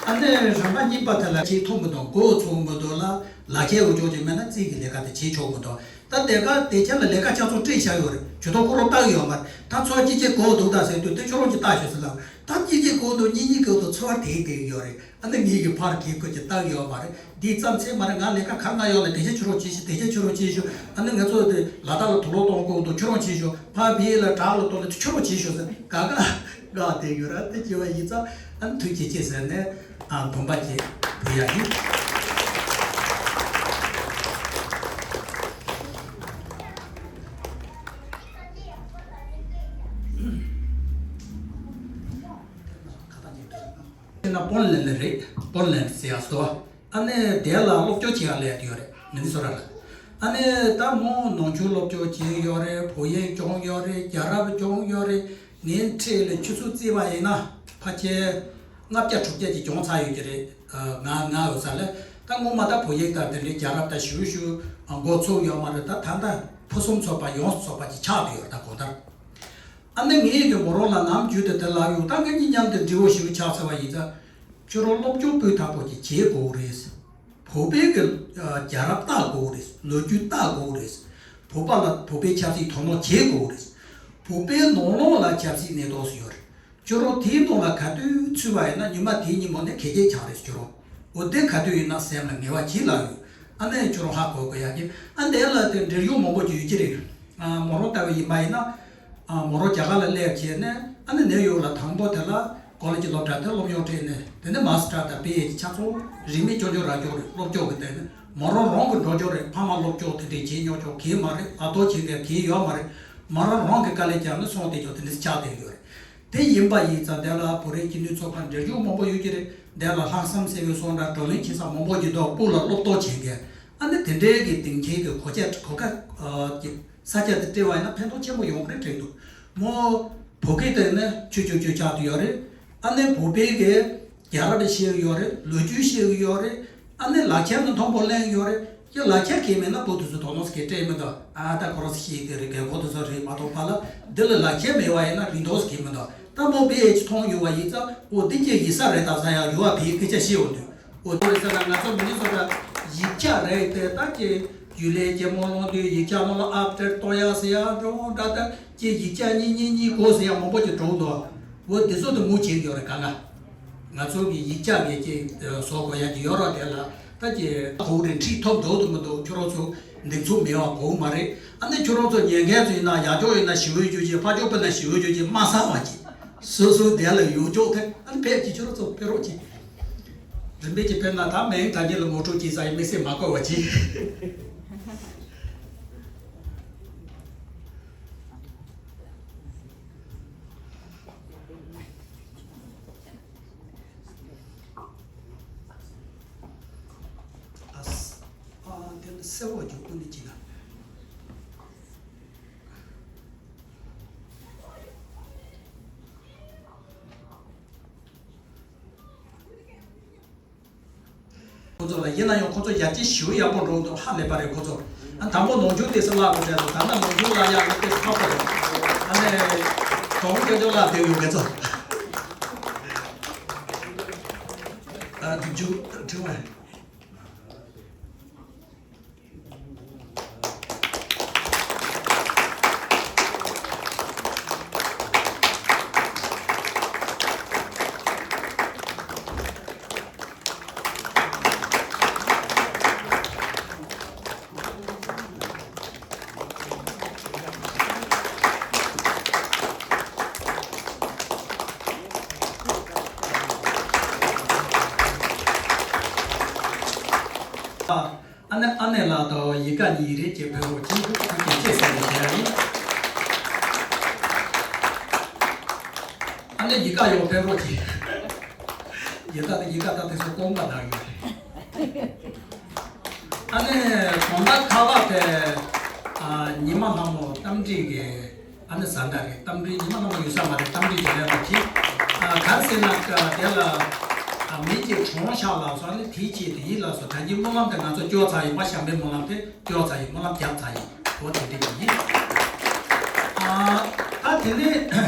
ཨ་ནི་རང་དགའ་རྙིང་པ་དེ་ལ་ཅིག་མཐོང་གི་འདུག་མགོ་ཚོས་གི་འདུག་ལ་ལག་ཁྱེར་འོ་ཅོག་ཅིག་མེད་ན་རྩིས་ཀྱི་ལས་ཀ་དེ་བྱེད་ཆོག་གི་འདུག་ད་དེ་ག་དེ་ཁྱེད་ལ་ལས་ཀ་ཆ་ཚང་སྤྲད་བཞག་ཡོད་རེད། ཇུས་གཏོགས་ཁོ་རང་བལྟ་གི་ཡོད་མ་རེད། ད་ཚོར་བ་སྐྱིད་ཅིག་གོ་འདུག་ད་ཟེར་དུས་དེ་ཁྱོད་རང་གིས་བལྟ་ཤོག་ཟེར་ལབ། ད་སྐྱིད་ཅིག་གོ་འདུག་སྙིང་རྗེ་གོ་འདུག་ཚོར་བ་དེ་དེ་ཡོད་རེད། ཨ་ནི་ངེད་ཀྱི་ཕར་གྱི་ཁུལ་གྱི་བལྟ་གི་ཡོད་མ་རེད། འདི་ཙམ་ཚད་མ་རེད། ང་ལས་ཀ་ག་ན་ཡོད་ལ་དེ་ཆ་ཁྱོད་རང་བྱེད་ཤོག་དེ་ཆ་ཁྱོད་རང་བྱེད་ཤོག་ཨ་ནི་ང་ཚོ་དེ་ལ་དྭགས་ལ་དུག་ལོག་གཏོང་དགོས་འདུག་ཁྱོད་རང་བྱེད་ཤོག་ཕར་བལ་ལ་བྲག་ལ་གཏོང་ན་ཁྱོད་རང་བྱེད་ཤོག་ཟེར་ག་ག་ག་དེ་ཡོད་ར། དེ་བྱས་པ་ཡིན་ཙང་ཨ་ནི་ཐུགས་རྗེ་ཆེ་ཟེར་ནས་ཨ་བུམ་པ་ཅིག་ཕུལ་ཡག་ཡིན། ཁ་བཏགས་ཅིག་ན་པོ་ལན་ལ་རེད། པོ་ལན་ཟེར་ཡག་སོ། ཨ་ནི་དེ་ལ་སློབ་སྦྱོང་བྱེད་ཡག་ལས་ཡག་ཡོད་རེད། མི་ནི་སོ་ཊ་ལ། ཨ་ནི་ད་མོ་ནང་ཆོས་སློབ་སྦྱོང་བྱེད་ཡོད་རེད། བོད་ཡིག་སྦྱོང་ཡོད་རེད། རྒྱལ་རབས་སྦྱོང་ཡོད་རེད། ངའི་འཁྲིས་ལ་ཆུ་ཚོད་བརྩིས་པ་ཡིན་ན་ཕལ་ཆེར་ལྔ་བརྒྱ་དྲུག་བརྒྱ་ཅིག་སྦྱོང་ཚར་ཡོད་ཀྱི་རེད། ང་ང་ཡོད་ས་ལ་ད་ངོ་མ་ད་བོད་ཡིག་དང་དེ་འདྲའི་རྒྱལ་རབས་ད་ཞུ་ཞུ་མགོ་ཚོས་ཡོད་མ་རེད། ད་ད་ད་ཕུན་སུམ་ཚོགས་པ་ཡོངས་སུ་རྫོགས་པ་ཅིག་ཆགས་བསྡད་ཡོད་རེད། ད་གང་ལྟར། ཨ་ནི་ངས་ཀྱི་མོ་རང་ལ་ནམ་རྒྱུན་དུ་དེ་ལབ་ཡོད། ད་ངེད་གཉིས་མཉམ་དུ་འདྲི་བོ་ཞིག་ཆགས་ཚར་བ་ཡིན་ཙང་། ཁྱོད་རང་སློབ་སྦྱོང་སྤུས་དག་པོ་ཅིག་བྱེད་དགོས་རེད། བོད་པའི་གི་རྒྱལ་རབས་ལྟ་དགོས་རེད། ལོ་རྒྱུས་ལྟ་དགོས་རེད། བོད་པ་ལ་བོད་པའི་ཆབ་སྲིད་དོ་སྣང་བྱེད་དགོས་རེད། བོད་པའི་ནང་ལོགས་ལ་ཆབ་སྲིད་གནས་སྟངས་སུ་ཡོད་རེད། ཁྱོད་རང་དེའི་ནང་ལ་ག་དུས་ཚུད་པ་ཡིན་ན་ཉི་མ་དེའི་ཉིན་མོ་ནས་གལ་ཆེན་ཆགས་རེད། ཁྱོད་རང་འོ་དེ་ག་དུས་ཡིན་ན་སེམས་ལ་ངེས་པ་ཅིག་ལབ་ཡོད། ཨ་ནི་ཁྱོད་རང་ཧ་གོ་དགོས་ཡག་གི། ཨ་འདི་ལ་དེ་འབྲེལ་ཡོད་མང་པོ་ཅིག་ཡོད་ཀྱི་རེད། ཨ་མོ་རང་ལྟ་བུ་ཡིན་པ་ཡིན་ན། ཨ་མོ་རང་རྒྱ་གར་ལ་སླེབས་བྱས་ནས། ཨ་ནི་ནེའུ་ཡོག་ལ་དང་པོ་དེ་ལ་ཀོ་ལེ་ཇི་སློབ་གྲྭ་དེ་སློབ་སྦྱོང་སྤྲད་ནས། དེ་ནས་མཱ་སི་ཊར་དང་པི་ཨེཆ་ཌི་ཆ་ཚང་རིན་མེད་སྐྱོན་བརྗོད་རག་རྒྱུ་རེད། སློབ་སྦྱོང་གི་སྟེང་ནས་མོ་རང་རང་གི་འགྲོ་རྒྱུ་རེད། ཕ་མ་སློབ་སྦྱོང་དེ་འདྲས་བྱེད་མྱོང་ཆོག་གི་མ་རེད། ལག་ཐོག་བྱེད་མཁན་གང་ཡོད་མ་རེད། མོ་རང་རང་གི་དཀའ་ལས་བརྒྱབ་ནས་སོང་བསྡད་རྒྱུ་དེ་འདྲས་ཆགས་བསྡད་ཡོད་རེད། དེ་ཡིན་པ་ཡིན་ཙང་དེ་ལ་བོད་རིགས་སྤྱི་མཐུན་ཚོགས་པ་འབྲེལ་ཡོད་མང་པོ་ཡོད་ཀྱི་རེད། དེ་ལ་ལྷག་བསམ་ཟེར་བའི་བཟོ་འདྲ་བགྲོ་གླེང་བྱེད་ས་མང་པོ་ཅིག་འདུག་སྤུ་ལ་སློབ་གཏོང་བྱེད་མཁན། ཨ་ནི་དེ་འདྲའི་གི་སྡིངས་ཆའི་གི་གོ་ཆ་གོ་སྐབས་ཨ་ཀྱི་ས་ཆ་དེ་སྤྲད་པ་ཡིན་ན་ཕན་ཐོགས་ཆེན་པོ་ཡོང་གི་རེད་དྲན་འདུག་མོ་བོད་སྐད་དེ་ནི་ཆོས་ཆོས་ཆོས་ཆགས་དུ་ཡོད་རེད། ཨ་ནི་བོད་པའི་གི་རྒྱལ་རབས་ཤེས་ཀྱི་ཡོད་རེད། ལོ་རྒྱུས་ཤེས་ཀྱི་ཡོད་རེད། ཨ་ནི་ལག་ཁྱེར་ནི་མཐོན་པོ་ལེན་ཡོད་རེད། ཀྱི་ལག་ཁྱེར་གྱི་མེད་ན་བོད་དུ་ཚོ་དོ་སྣང་གི་སྤྲད་མི་འདུག་ཨ་ད་ཁོ་རང་ཤེས་དེ་རེད། རྒན་ཁོ་དུ་ཚོ་རེད་མ་གཏོགས་པ་ལ་འདི་ལ་ལག་ཁྱེར་མེད་པ་ཡིན་ན་རིན་ཐང་གི་མི་འདུག་ད་མོ་པེ་ཨེ་ཅི་མཐོང་ཡོད་པ་ཡིན་ཙང་། འོ་འདི་ཀྱི་ཡིག་ཚགས་རེད། ད་ས་ཡག་ཡོད་པ་བེད་སྐད་ཆ་བཤད་འོང་དུས། འོ་དེ་རེད་ཟེར་ན་ང་ཚོ་མི་ཚོ་ད་ཡིག་ཆ་རེད་དེ། ད་ཀྱི་ཡུལ་ལས་ཀྱི་མོ་ལོང་དུས་ཡིག་ཆ་མོ་ལ་ཨབ་ཏེཊ་གཏོང་ཡག་ཟེར་ཡག་འགྲོ་འོང་འདྲ། ད་ཀྱི་ཡིག་ཆ་གཉིས་གཉིས་གཉིས་དགོས་ཟེར་ཡག་མང་པོ་ཅིག་འགྲོ་འདུག་འོ་དེ་ཚོ་དུ་མུ་བྱེད་ཡོད་རེད་ག་ལ། ང་ཚོ་གི་ཡིག་ཆ་གི་ཅིག་བཟོ་དགོས་ཡ་ཅིག་ཡོད་ར། དེ་ལ་ད་ཀྱི་གོ་རེ་ཁྲིད་ཐོབ་འགྲོ་དུ་མི་འདུག་ཁྱོད་རང་ཚོ་འདེགས་ཚུགས་མེད་པ་གོ་མ་རེད། ཨ་ནི་ཁྱོད་རང་ཚོ་ཉན་མཁན་ཚོ་ཡིན་ན་ཡག་ཕྱོགས་ཡིན་ན་ཞི་བའི་རྒྱུ་ཅིག་ཕར་ཕྱོགས་ཕེབས་ན་ཞི་བའི་རྒྱུ་ཅིག་མ་བསམ་པ་ཅིག་སོ་སོའི་དེ་ལ་ཡོང་ཕྱོགས་དེ་ཨ་ནི་ཕེབས་ཀྱི་ཁྱོད་རང་ཚོ་ཕེབས་རོགས་གྱིས། རིམ་པས་ཀྱི་ཕེབས་ན་ད་མིང་ད་ཉིད་ལ་ངོ་སྤྲོད་བྱེད་ས་ཡི་དམིགས་བསལ་མ་བཀོད་པ་ཅིག་ཨ་ཨ་དེ་ལ་གསལ་བོ་རྒྱུག་ཁུངས་ནི་ཅི་ལ། ཁོ་ཚོ་ལ་ཡིན་ན་ཡང་ཁོ་ཚོ་ཡར་རྒྱས་ཞེ་པོ་ཡག་པོ་འགྲོ་འདུག་ཧ་ལས་པ་རེད་ཁོ་ཚོ། ཨ་དང་པོ་ནོར་འཁྲུལ་དེ་སུ་བརླག་དགོས་བྱས་སོང་། ད་ནི་ནོར་འཁྲུལ་བརླག་ཡག་གི་དེ་སུ་ཁག་པོ་རེད། ཨ་ནི་གྲོགས་པོ་སྐྱོ་སྐྱོ་བརླག་བསྡད་ཡོད་ངེད་ཚོ། ཨ་དུ་ཅུ་དྲི་བ། ཨ་ནེ་ཨ་ནེ་ལགས་དང་ཡིག་ག་གཉིས་རེ་བཅས་ཕེབས་རོགས་གྱིས། ཁོང་གིས་ཅེས་ཟེར་ནས་བཤད་ཡ་ཡིན། ཨ་ནེ་ཡིག་ག་ཡོང་ཕེབས་རོགས་གྱིས། ཡིན་ད་ནི་ཡིག་ག་ད་དེ་ཚོ་དཀོན་པ་ནང་ཡོད་རེད། ཨ་ནེ་དགོང་དག་ཁ་བ་དེ་ཨ་ཉི་མ་ལྷ་མོ་རྟ་མགྲིན་གྱི་ཨ་ནི་བཟའ་ཟླ་རེད། རྟ་མགྲིན་ཉི་མ་ལྷ་མོ་ཡོད་ས་མ་རེད། རྟ་མགྲིན་གྱི་ལས་པ་གྱིས་ཨ་ག་རེ་ཟེར་ན་དེ་ལ་ཨ་མི་གཅིག་གྲོངས་ཤག་ལབ་སོང་། ཨ་ནི་དེའི་ཆེད་དུ་ཡིན་ལབ་སོང་། ད་གིན་སྨོན་ལམ་དེ་ང་ཚོ་སྐྱོར་ཚར་ཡིན་པ། བྱམས་པའི་སྨོན་ལམ་དེ་སྐྱོར་ཚར་ཡིན། སྨོན་ལམ་བརྒྱབ་ཚར་ཡིན། འོ་དེ་འདྲ་ཅིག་ཡིན། ཨ་ད་དེ་ནས།